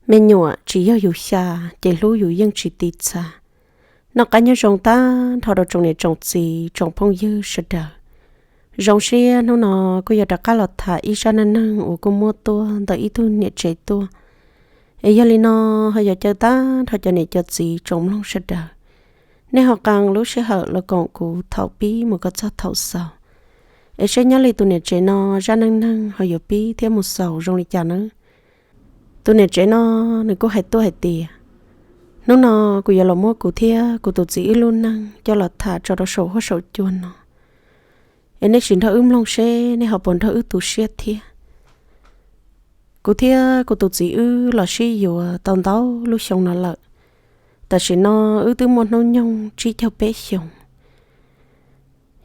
Me nyuam tsis yog yus xya, ces hlub yus yeej tsis ti txha. Noj qab nyob zoo tag nrho rau tsoom niam tsoom txiv tsoom phooj ywg sawv daws. Zoo siab hnub no kuj yuav rov qab los tham ib zaj neej neeg uas kuj muaj tuaj ntawm ib tug niam tsev tuaj. Es yog li no, ho yuav caw tag nrho cov niam cov txiv tsoom mloog sawv daws, nej ho qee lub sij hawm los koom kuv thaum pib mus kom txog thaum xaus, es saib nyob li tus niam tsev no zaj neej neeg ho yuav pib thiab mus xaus zoo li cas nawb. Tus niam tsev no nws kuj hais tuaj hais tias, hnub no kuv yuav los muab kuv thiab kuv tus txiv wb lub neej coj los tham tso rau saum huab saum cua no. Es nej sim nrog wb mloog seb nej ho puas nrog wb tu siab thiab. Kuv thiab kuv tus txiv wb los sib yuav tau ntau lub xyoo no lawm. Tam sim no wb twb muaj hnub nyoog tsib caug peb xyoos.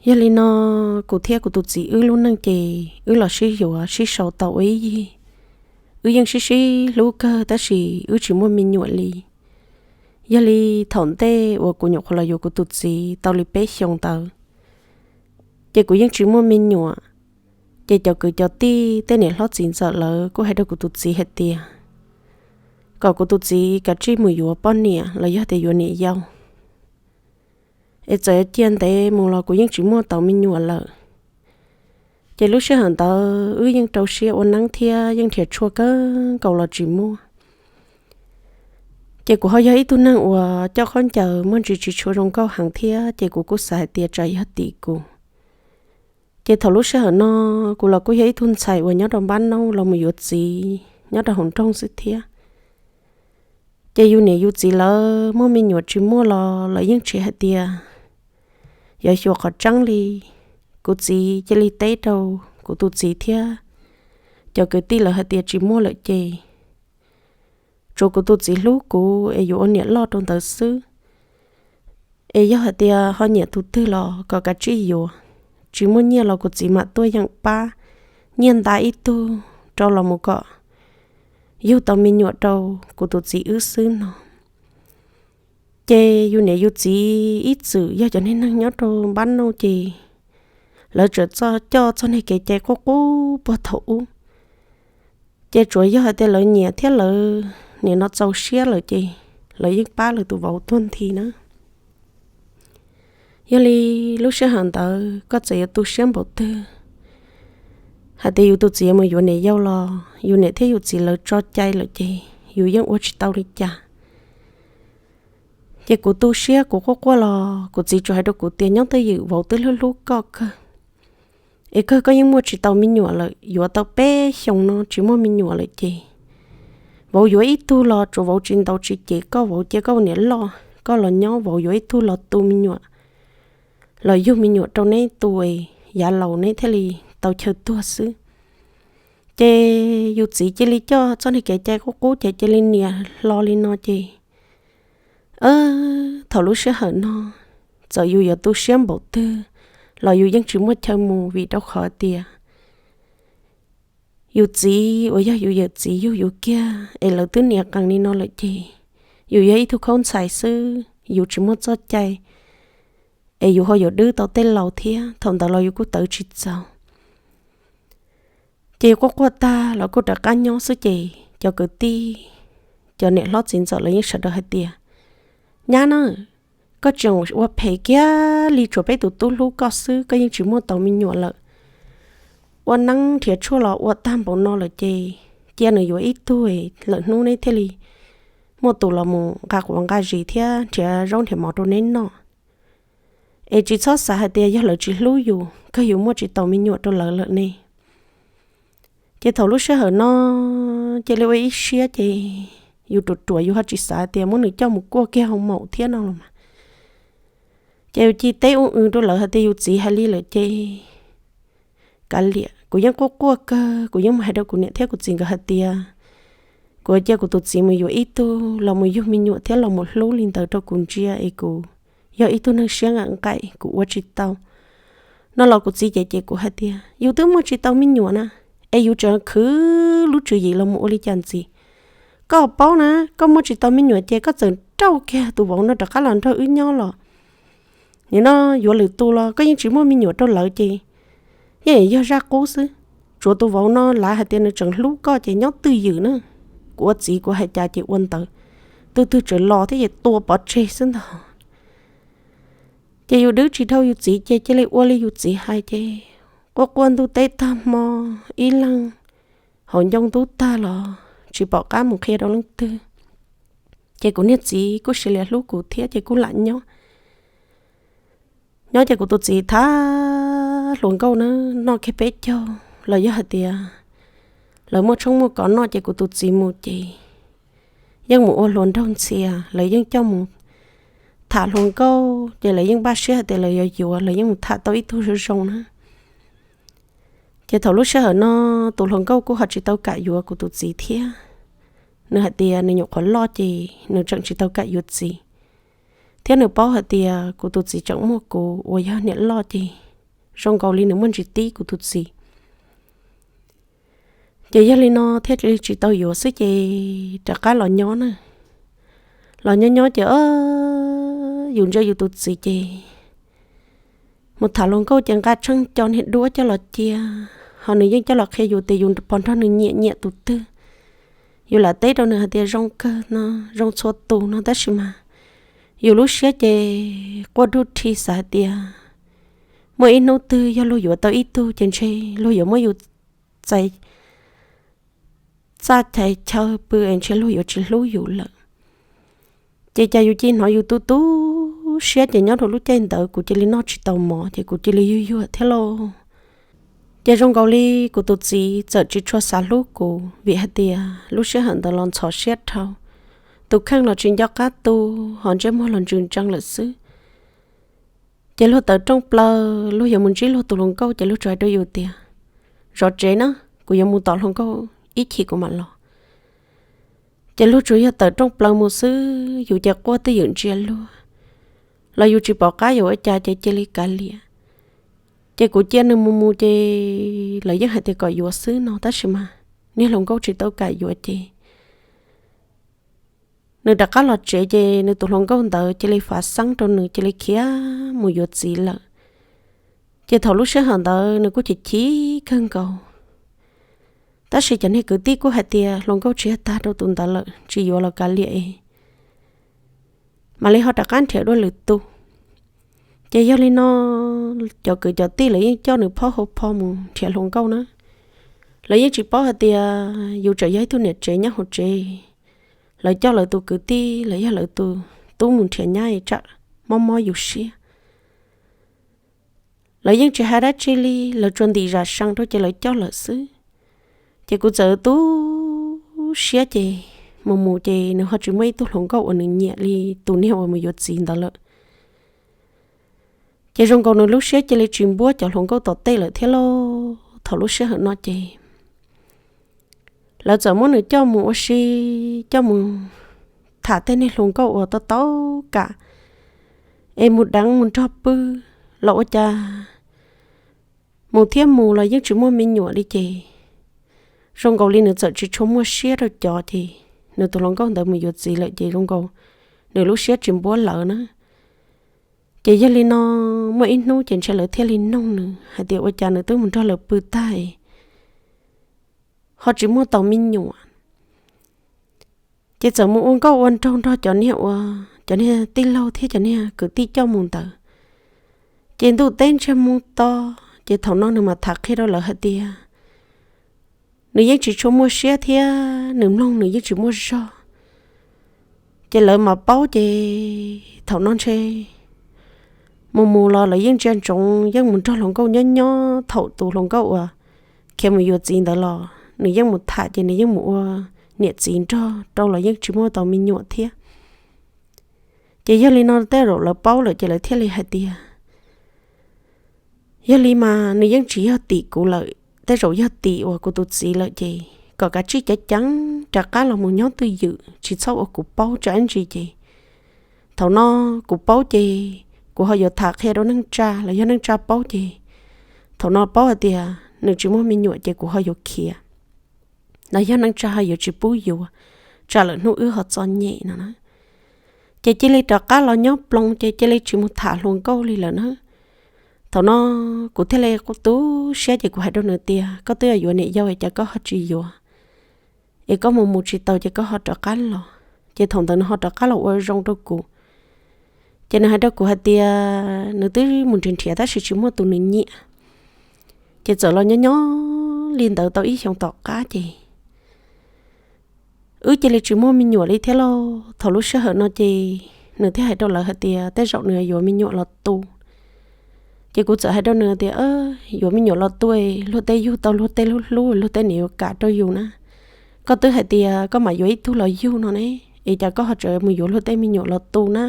Yog li no, kuv thiab kuv tus txiv wb lub neej ces wb los sib yuav sib sau tau ua ib yig. Wb yeej sib sib hlub kawg tab sis wb tsis muaj me nyuam li. Yog li thaum ntej uas kuv nyuam qhuav los yuav kuv tus txiv tau li peb xyoos ntawd, ces kuv yeej tsis muaj me nyuam. Ces cov kwv cov tij tej niam hlob txiv ntxawm lawv kuj hais rau kuv tus txiv hais tias, kom kuv tus txiv kav tsij mus yuav poj niam los yog tias yuav niam yau. Es txawm yuav cia ntev mus los kuv yeej tsis muaj tau me nyuam lawm. Ces lub sij hawm ntawd wb yeej rau siab ua neeb thiab yeej nrhiav tshuaj kawg nkaus los tsis muaj. Ces kuv ho yog ib tug neeg uas coj khaub ncaws muaj ntsis tsis tshua zoo nkauj heev thiab, ces kuv kuj xav hais tias tsam yog tim kuv. Ces thaum lub sij hawm no, kuv los kuj yog ib tug ntxhais uas nyob rau npab nauj los mus yuav txiv nyob rau hauv nroog xwb thiab. Ces yus niam yus txiv lawv muaj me nyuam tsis muaj los lawv yeej tsis hais tias yuav xyuas qhov tseeb li. Kuv txiv cia li teb rau kuv tus txiv thiab cov kwv tij lawv hais tias tsis muaj lawm ces tsuav kuv tus txiv hlub kuv es yuav ua niam loj rau ntawd xwb. Es yog hais tias ho nyiam tus twg los kom kav tsij yuav, tsis muaj nyiaj los kuv txiv mam tuaj yeem pab nyiaj nta ib tug rau los mus kom yug tau me nyuam rau kuv tus txiv wb xwb no. Ces yus niam yus txiv ib txwm yog cov niag neeg nyob rau npab nauj ces lawv tseem coj txoj niag kev cai qub qub puag thaum ub. Ces tsuas yog hais tias lawv nyiam thiab lawv nim no txaus siab lawm ces lawv yeej pab lawv tus vauv tuag nthi na. Yog li lub sij hawm ntawd koj txawm yuav tu siab npaum twg, hais tias yus tus txiv yuav mus yuav niam yau los yus niam thiab yus txiv lawv tso cai lawm ces yus yeej ua tsis tau li cas. Ces kuv tu siab kuv quaj quaj los kuv txiv tsuas hais rau kuv tias nyob twj ywm, vauv twb hlub hlub koj kawg. Es kawg koj yeej muaj tsis tau me nyuam lawm, yuav tau peb xyoos no tsis muaj me nyuam lawm ces vauv yuav ib tug los tsuas vauv tsis ntaus tsis cem koj, vauv cia koj ua niam loj, koj los nyob vauv yuav ib tug los tu me nyuam, los yug me nyuam rau neb tu, yav laus neb thiaj li tau chaw tuag xwb. Ces yus txiv cia li coj txoj niag kev cai qub qub ces cia li niam hlo li no ces thaum lub sij hawm no txawm yus yuav tu siab npaum twg los yus yeej tsis muaj chaw mus vim rau qhov tias yus txiv uas yog yus yawm txiv yug yus kiag es lawv twb niam qees li no lawm ces yus yog ib tug khaub ntxhais xwb, yus tsis muaj txoj cai, es yus ho yuav dwb tau tej laus thiab, thaum ntawd los yus kuj tawv tsis txaus. Ces yus quaj quaj tag los kuj rov qab nyob xwb ces cov kwv tij, cov niam hlob txiv ntxawm lawv yeej sawv daws hais tias, nyab na, koj tseem ua phem kiag li, tsuas peb tus tub hlub koj xwb, koj yeej tsis muaj tau me nyuam lawm. Ua neeb nrhiav tshuaj los ua tag npaum no lawm ces cia nws yuav ib tug lawm hnub neb thiaj li muaj tus los mus nqa quav nqa zis thiab nrhiav zaub nrhiav mov rau neb noj. Es tsis txhob xav hais tias yog lawv tsis hlub yus, kawg yus muaj tsis tau me nyuam rau lawv lawm ne. Ces thaum lub sij hawm no cia li ua ib siab ces yus ruam ruam yus ho tsis xav tias muab nws coj mus kuaj kiag hoo maum thiab no los mas. Ces yus cia teb ua rau lawv hais tias yus txiv hais li lawm ces kav liam, kuv yeej quaj quaj kawg, kuv yeej mus hais rau kuv niam thiab kuv txiv nkawd hais tias kuv cia kuv tus txiv mus yuav ib tug los mus yug me nyuam thiab los mus hlub li ntawd rau kuv ntsia es kuv yog ib tug neeg siab nqaim nqaim, kuv ua tsis tau no los kuv txiv ces ces kuv hais tias yus twb muaj tsis tau me nyuam na, es yus tseem khwv lub tswv yim los mus ua li cas ntxiv? Koj paub na, koj muaj tsis tau me nyuam ces koj txawm nrauj kiag tus vauv no rov qab los nrog wb nyob los nim no yuav lwm tus los koj yeej tsis muaj me nyuam rau lawv ces yeej yog zaj qub xwb. Tsuav tus vauv no lav hais tias nws tseem hlub koj ces nyob twj ywm na. kuv ua txiv kuv hais cas ces ua ntawd, twg twg tseem los thiab ces tua pov tseg xwb ntag. Ces yus dwb tsis dhau yus txiv ces cia li ua li yus txiv hais ces quaj quaj ntuj teb tag hmo, ib leeg hauv ncoo ntub tag los tsis pom qab mus qhia rau leej twg. Ces kuv niag txiv kuj sis lias hlub kuv thiab ces kuj lam nyob. Nyob ces kuv tus txiv thab hluas nkauj na, noj kiag peb caug los yog hais tias lawv muaj tshoob muaj kos noj ces kuv tus txiv mus ces yeej mus ua hluas nraug ntxhias, lawv yeej coj mus tham hluas nkauj ces lawv yeej npaj siab hais tias lawv yuav yuav, lawv yeej mus tham tau ib tug zoo zoo na. Ces thaum lub sij hawm no tus hluas nkauj kuj ho tsis tau kam yuav kuv tus txiv thiab. Nws hais tias nws nyuam qhuav loj ces nws tseem tsis tau kam yuav txiv, thiab nws paub hais tias kuv tus txiv tseem muaj kuv uas yog niam loj ces zoo nkaus li nws muaj ntsis tib kuv tus txiv. Ces yog li no thiaj li tsis tau yuav xwb ces rov qab los nyob na. Los nyob nyob ces yus ntsia yus tus txiv ces mus tham hluas nkauj ces nqa tsheej co niag duab coj los cia, ho nws yeej coj los qhia yus tias yus puas nrog nws nyiam nyiam tus twg. Yus lam teb rau nws hais tias zoo kawg no, zoo txhua tus no tab sis mas yus lub siab ces quaj dub rhi xav hais tias muaj ib hnub twg yog luag yuav tau ib tug ces ntshe luag yuav muab yus txais txaj chais chaw pw es ntshe luag yuav tsis hlub yus lawm. Ces cas yus cia li hnov yus tu tu siab ces nyob rau lub caij ntawd kuv cia li noj tsis tau mov ces kuv cia li yuag yuag thiab lauj. Ces zoo nkaus li kuv tus txiv txawm tsis tshua xav hlub kuv vim hais tias lub sij hawm ntawd los ntxhov siab dhau, tus kheej los tsis nco qab tu, ho ntsej muag los ntsws ntsees lawm xwb. Ces luag tawm rooj plaws luag yuav mus ntsib luag tus hluas nkauj ces luag tsuas hais rau yus tias zov tsev na, kuv yuav mus tom hluas nkauj ib chim kuv mam los. Ces luag tsuas yog tawm rooj plaws mus xwb, yus ces quaj twj ywm ntsia luag, los yus tsis pom qab yuav ua cas ces cia li kav liam. Ces kuv cia nws mus mus ces lawv yeej hais tias kom yuav xwb no tab sis mas niag hluas nkauj tsis tau kam yuav ces nws rov qab los tsev ces nws tus hluas nkauj ntawd cia li fav xeeb rau nws cia li khiav mus yuav txiv lawm. Ces thaum lub sij hawm ntawd nws kuj chim chim kawg nkaus. Tab sis cov niag kwv tij kuj hais tias hluas nkauj tsis yog tag rau tus ntawd lawm tsis yuav los kav liam es mam li ho rov qab nrhiav dua lwm tus. Ces yog li no cov kwv cov tij lawv yeej coj nws phob hauv pho mus nrhiav hluas nkauj na. Lawv yeej tsis paub hais tias yus tseem yog ib tug niam tsev nyob hauv tsev, lawv coj lawv tus kwv tij los yog lawv tus tub mus nrhiav nyab tsam mob mob yus siab. Lawv yeej tsis hais dab tsi li, lawv tsuas ntim zam sees rau ces lawv coj lawm xwb. Ces kuv txawm tu siab ces mus mus ces nws ho tsis muaj ib tug hluas nkauj uas nws nyiam li tus niag uas mus yuav txiv ntawd lawm. Ces zoo nkaus nws lub siab cia li tsis npuab cov hluas nkauj tom tej lawm thiab lauj. Thaum lub sij hawm no ces lawv txawm muab nws coj mus ua si, coj mus tham tej niag hluas nkauj uas tau tau kam, es mus deev mus nrog pw los ua cas mus thiab mus los yeej tsis muaj me nyuam li ces zoo nkaus li nws txawm tsis tshua muaj siab rau cov ces nws tus hluas nkauj ntawd mus yuav txiv lawm ces zoo nkaus nws lub siab tsis npuab lawv na. Ces yog li no muaj ib hnub ces ntshe lawv thiaj li noog nws hais tias ua cas nws twb mus nrog lawv pw tag ho tsis muaj tau me nyuam. Ces txawm mus ua nkauj ua nraug nrog cov niag ua, cov niag tij laug thiab cov niag kwv tij coj mus ntawd. Ces ntuj teb ntsiag mus to, ces thaum no nws mam tham qhia rau lawv hais tias nws yeej tsis tshua muaj siab thiab nws mloog nws yeej tsis muaj zog. Ces lawv mas paub ces thaum no ntshe mus mus los lawv yeej ntsia ntsoov yeej mus nrog hluas nkauj nyob nyob, thaum tus hluas nkauj uas khiav mus yuav txiv ntawd los nws yeej mus tham ces nws yeej mus ua niam txiv nrog rau los yeej tsis muaj tau me nyuam thiab. Ces yog li no tej zaum lawv paub lawm ces lawv thiaj li hais tias yog li mas nws yeej tsis yog tim kuv lawm, tej zaum yog tim uas kuv tus txiv lawm ces kom kav tsij ceev ceev rov qab los mus nyob twj ywm tsis txhob ua kuv paub tsam ib ntsis ces thaum no kuv paub ces kuv ho yuav tham qhia rau neej tsa los yog neej tsa paub ces thaum no paub hais tias nws tsis muaj me nyuam ces kuv ho yuav khiav los yog neej tsa ho yuav tsis pub yuav, tsam lawm hnub wb ho txom nyem no na. Ces cia li rov qab los nyob ploos ces cia li tsis mus tham hluas nkauj li lawm na. Thaum no kuv thiaj li tu siab ces kuv hais rau nws tias koj twb yuav niam yau es cas koj ho tsis yuav? es koj mus mus tsis tau ces koj ho rov qab los. Ces thaum ntawd nws ho rov qab los ua zoo rau kuv. Ces nws hais rau kuv hais tias nws twb mus nrhiav nrhiav tab sis tsis muaj tus nws nyiam. Ces txawm los nyob nyob li ntawd tau ib xyoos tom qab ces wb cia li tsis muaj me nyuam li thiab lauj. Thaum lub sij hawm no ces nws thiaj hais rau lawv hais tias tej zaum nws yuav me nyuam los tu. Ces kuv txawm hais rau nws tias, yuav me nyuam los tu, luag tej yug tau luag tej hlub hlub, luag tej niam yuav kam rau yus na. Koj twb hais tias koj mam yuav ib tug los yug no ne, es cas koj ho tseem mus yuav luag tej me nyuam los tu na?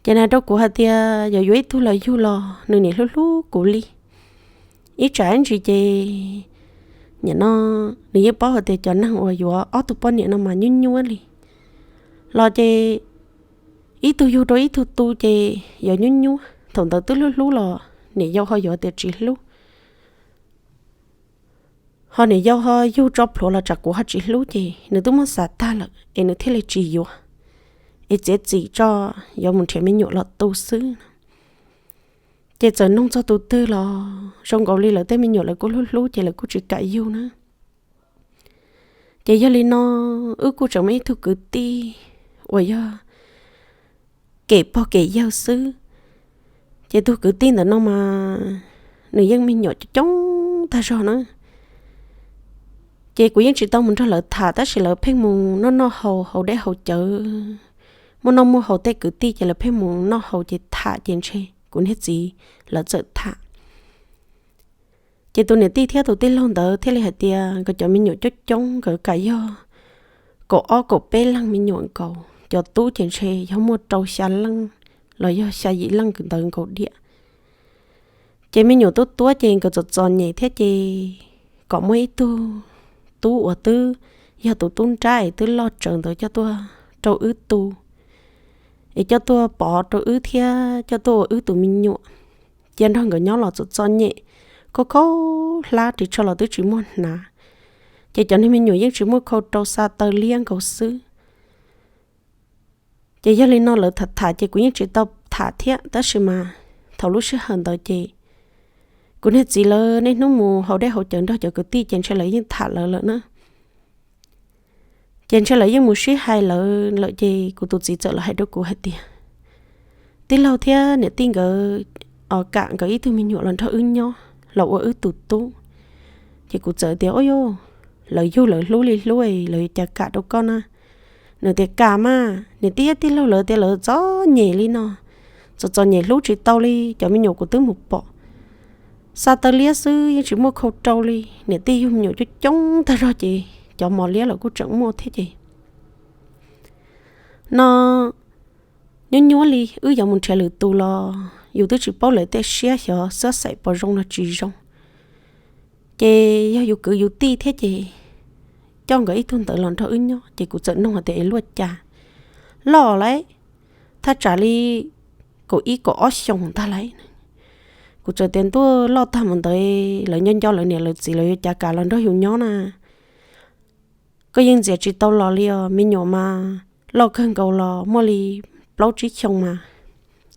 Ces nws hais rau kuv hais tias yog yuav ib tug los yug los nws niam hlub hlub kuv li. Ib tsam ib ntsis ces nim no nws yeej paub hais tias cov neeg uas yuav ob tug poj niam no mas nyuaj nyuaj li. Los ces ib tug yug rau ib tug tu ces yuav nyuaj nyuaj, thaum ntawd twb hlub hlub los niam yau ho yuav tias tsis hlub. Ho niam yau ho yug tso plhuav los tsam kuv ho tsis hlub ces nws twb muab xav tag lawm es nws thiaj li tsis yuav, es txiav txim tso yuav mus nrhiav me nyuam los tu xwb no. Ces txawm nug txog tus twg los zoo nkaus li lawv tej me nyuam lawv kuj hlub hlub ces lawv kuj tsis kam yug na. Ces yog li no wb kuj tseem muaj ib tug kwv tij uas yog kem pog kem yawg xwb. Ces tus kwv tij ntawm no mas nws yeej me nyuam coob coob tag zog na. Ces kuv yeej tsis tau mus nrog lawv tham tab sis lawv pheej mus noj noj haus haus dej haus cawv, muaj noj muaj haus tej kwv tij ces lawv pheej mus noj haus ces tham ces ntshe kuv niag txiv lawv txawm tham. Ces tus niam tij thiab tus tij laug ntawd thiaj li hais tias nkawd cov me nyuam coob coob nkawd kam yog kaum ob kaum peb leeg me nyuam nkaus, cov tub ces ntshe yog muaj rau xya leej los yog xya yim leej ntawd nkaus diam. Ces me nyuam tub tuab ces nkawd txom txom nyem thiab ces kom muaj ib tug tub uas twb yog tus tub nrab es twb loj tsawv ntawd coj tuaj rau wb tu, es coj tuaj pov rau wb thiab coj tuaj ua wb tus me nyuam. Cia nrog nkawd nyob los txom txom nyem, khaub khaub hlab ris tsho los twb tsis muaj hnav. Ces cov niag me nyuam yeej tsis muaj khau rau, xa taw liab nkaus xwb. Ces yog li no lawv tham tham ces kuv yeej tsis tau tham thiab tab sis mas thaum lub sij hawm ntawd ces kuv niag txiv lawv niaj hnub mus haus dej haus cawv nrog cov kwv tij ces ntshe lawv yeej tham lawv lawm na. Ces ntshe lawv yeej mus sib hais lawv lawm ces kuv tus txiv txawm los hais rau kuv hais tias tij laug thiab niam tij nkawd os kam nkawd ib tug me nyuam los nrog wb nyob los ua wb tus tub. Ces kuv txawm tias, Ua yog lawv yug lawv hlub li hlub lawv yuav cas kam rau koj na? Nws tias, Kam mas, niam tij thiab tij laug lawv tias lawv txom nyem li no, txom txom nyem hlub tsis tau li, cov me nyuam kuv twb mus pom xa taw liab xwb yeej tsis muaj khau rau li, niam tij yug me nyuam coob coob tag zog ces cov mos liab los kuj tseem muaj thiab ces no nyuab nyuab li wb yuav mus nrhiav lwm tus los yus twb tsis paub lawv tej siab xyov xab xaim pos zoo los tsis zoo. Ces yog yus kwv yus tij thiab ces coj nkawd ib tug ntawd los nrog wb nyob ces kuv txawm nug hais tias, Es luaj cas loj lawm, thaj tsam li kaum ib kaum ob xyoos ntag lawm? Kuv txawm tias, Ntuj, loj tag mus ntawd lawv nco nco lawv niam lawv txiv lawv yuav cas kam los nrog yus nyob na? Koj yeej ntxias tsis tau los li os, me nyuam mas loj kawg nkaus los muaj li plaub tsib xyoo mas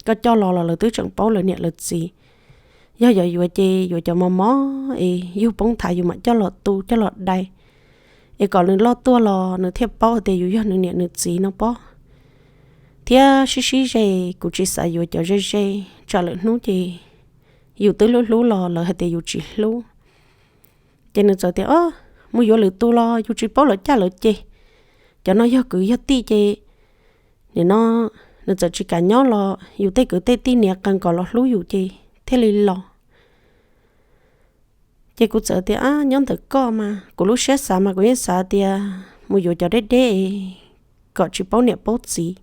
koj coj los los lawv twb tseem paub lawv niam lawv txiv. Yog yuav yuav ces yuav cov mos mos es yug poob nthav yus mam coj los tu coj los dai, es kom nws loj tuaj los nws thiaj paub hais tias yus yog nws niam nws txiv no pob. Thiab sib sib ze, kuv tsis xav yuav cov ze ze, tsam lawm hnub ces yus twb hlub hlub los lawv hais tias yus tsis hlub. Ces nws txawm tias, Mus yuav lwm tus los yus tsis paub lawv caj lawv ces, cov no yog kwv yog tij ces nim no nws txawm tsis kam nyob los yus tej kwv tej tij niam qee kom los hlub yus ces thiaj li los. Ces kuv txawm tias, Ab, nyob ntawm koj mas, kuv lub siab xav mas kuv yeej xav tias mus yuav cov deb deb kom tsis paub niam paub txiv,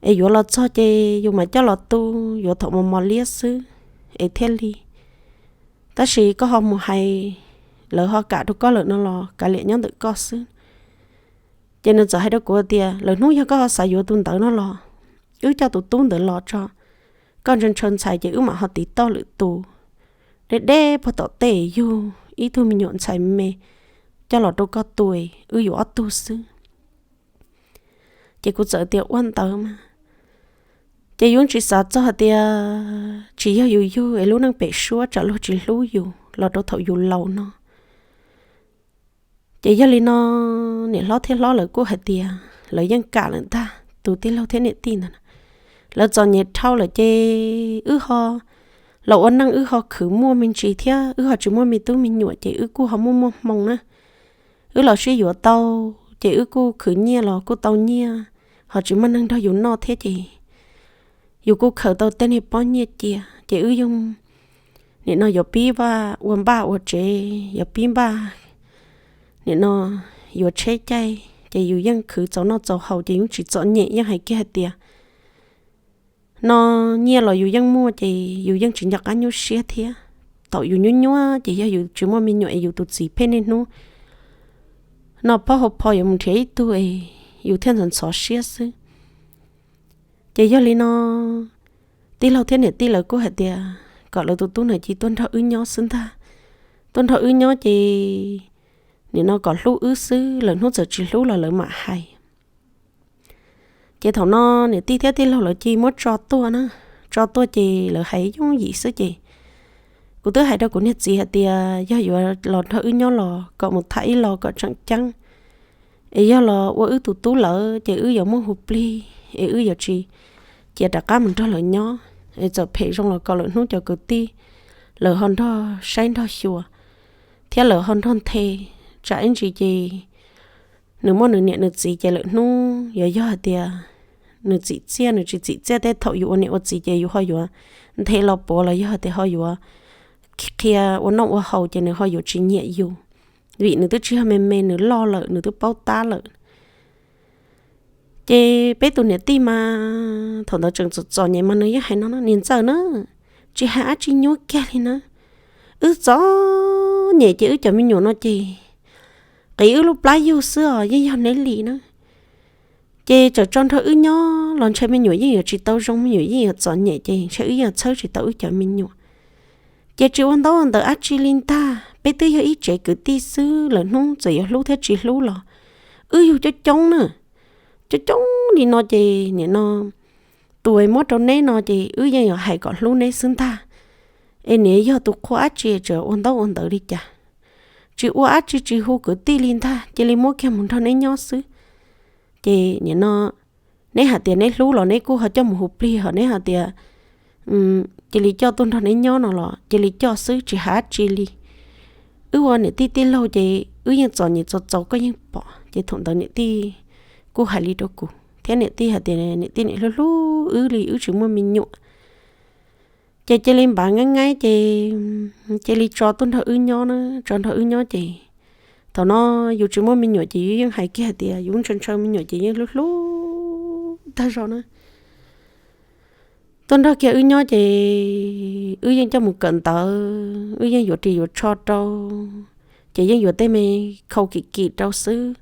es yuav los txog ces yus mam coj los tu, yuav thaum mos mos liab xwb es thiaj li. Tab sis koj ho mus hais lawv ho kam rau koj lawm no los kav liam nyob ntawm koj xwb. Ces nws txawm hais rau kuv tias, Lwm hnub yog koj ho xav yuav tus ntawd no los wb coj tus tub ntawd los tso, koj ntshaw ntshaw ntxhais ces wb mam ho tiv toj lwm tus deb deb puag tom tej yug ib tug me nyuam ntxhais me coj los rau koj tu, wb yuav ob tug xwb. Ces kuv txawm tias, Ua ntawd mas. Ces yus tsis xav txog hais tias tsis yog yus yug es lub neej pem suab tsam luag tsis hlub yus los rau thaum yus laus no. Ces yog li no, niam hlob thiab hlob lawv kuj hais tias lawv yeej kam lawm ntag, tus tij laug thiab niam tij ntawd na. Lawv txom nyem dhau lawm ces wb ho los ua neej wb ho khwv muaj me ntsis thiab wb ho tsis muaj me tub me nyuam ces wb kuj ho muaj muaj hmoo na. Wb los sib yuav tau, ces wb kuj khwv nyiaj los kuj tau nyiaj, ho tsis muaj neeg nrog yus noj thiab ces yus kuj khaws tau tej niag pob nyiaj cia ces wb yeej nim no yuav pib vaj ua npaj ua tsev, yuav pib npaj nim no yuav tsheb caij ces yus yeej khwv txaus noj txaus haus ces yus tsis txom nyem, yeej hais kiag hais tias no nyiaj los yus yeej muaj ces yus yeej tsis nco qab nyuaj siab thiab. Thaum yus nyuaj nyuaj ces yog yus tsis muaj me nyuam es yus tus txiv pheej niaj hnub no phob hau pho yuav mus nrhiav ib tug es yus thiaj ntxhov ntxhov siab xwb. Ces yog li no, tij laug thiab niam tij lawv kuj hais tias kom lawv tus tub na cia tuaj nrog wb nyob xwb ntag, tuaj nrog wb nyob ces nim no kom hlub wb xwb, lwm hnub txawm tsis hlub los lawv mam hais. Ces thaum no niam tij thiab tij laug lawv cia muab tso tuaj na, tso tuaj ces lawv hais yooj yim xwb ces kuv twb hais rau kuv niag txiv hais tias yog yuav los nrog wb nyob los kom mus tham ib los kom tseem ceeb, es yog los ua wb tus tub lawm ces wb yuav muaj hu plig es wb yuav tsis cia rov qab mus nrog lawv nyob, es txawm phem zoo los kom lwm hnub cov kwv tij lawv ho nrog saib nrog xyuas thiab lawv ho nrog nthe, tsam ib ntsis ces nws muaj nws niam nws txiv ces lwm hnub yuav yog hais tias nws txim txiaj nws tsis txim txiaj tej thaum yus ua niam ua txiv ces yus ho yuav nthe los puav los yog tias ho yuav qhia ua noj ua haus ces nws ho yuav tsis nyiam yus, vim nws twb tsis yog me me, nws loj lawm nws twb paub tab lawm. Ces peb tus niam tij mas thaum ntawd tseem txom txom nyem mas nws yeej hais no, niam ntxawm na, tsis hais dab tsi nyuaj kiag li na, wb txom nyem ces wb cov me nyuam no ces qiv wb lub plab yug xwb os, yeej yog neb li na. Ces txawm tso nrog wb nyob los ntshai me nyuam yeej yuav tsis tau zoo, me nyuam yeej yuav txom nyem ces ntshai wb yeej txhawb tsis tau wb cov me nyuam. Ces tsis ua ntaub ua ntawv dab tsi li ntag, peb twb yog ib tsev kwv tij xwb, lwm hnub txawm yuav hlub thiab tsis hlub los wb yug coob coob na, coob coob li no ces nim no tus muab rau neb no ces wb yeej yuav hais kom hlub neb xwb ntag. Es niam yog tus qhua dab tsi tseem ua ntaub ua ntawv li cas, tsis ua dab tsi tsis hu kwv tij li ntag, cia li muab kiag mus nrog neb nyob xwb. Ces nim no neb hais tias neb hlub los neb kuj ho coj mus hu plig, ho neb hais tias cia li coj tuaj nrog neb nyob no los cia li coj xwb tsis hais dab tsi li. Wb ua niam tij tij laug ces wb yeej txom nyem txaus txaus koj yeej pom. Ces thaum ntawd niam tij kuj hais li rau kuv thiab niam tij hais tias niam tij niam hlub hlub wb li wb tsis muaj me nyuam. Ces cia li npav nab ngaib ces cia li tso tuaj nrog wb nyob na, tso nrog wb nyob ces thaum no yus tsis muaj me nyuam ces yus yeej hais kiag hais tias yus ntshaw ntshaw me nyuam ces yeej hlub hlub tag zog na. Tuaj nrog kiag wb nyob ces wb yeej coj mus kawm ntawv, wb yeej yuav ris yuav tsho rau, ces yeej yuav tej me khau kim kim rau xwb.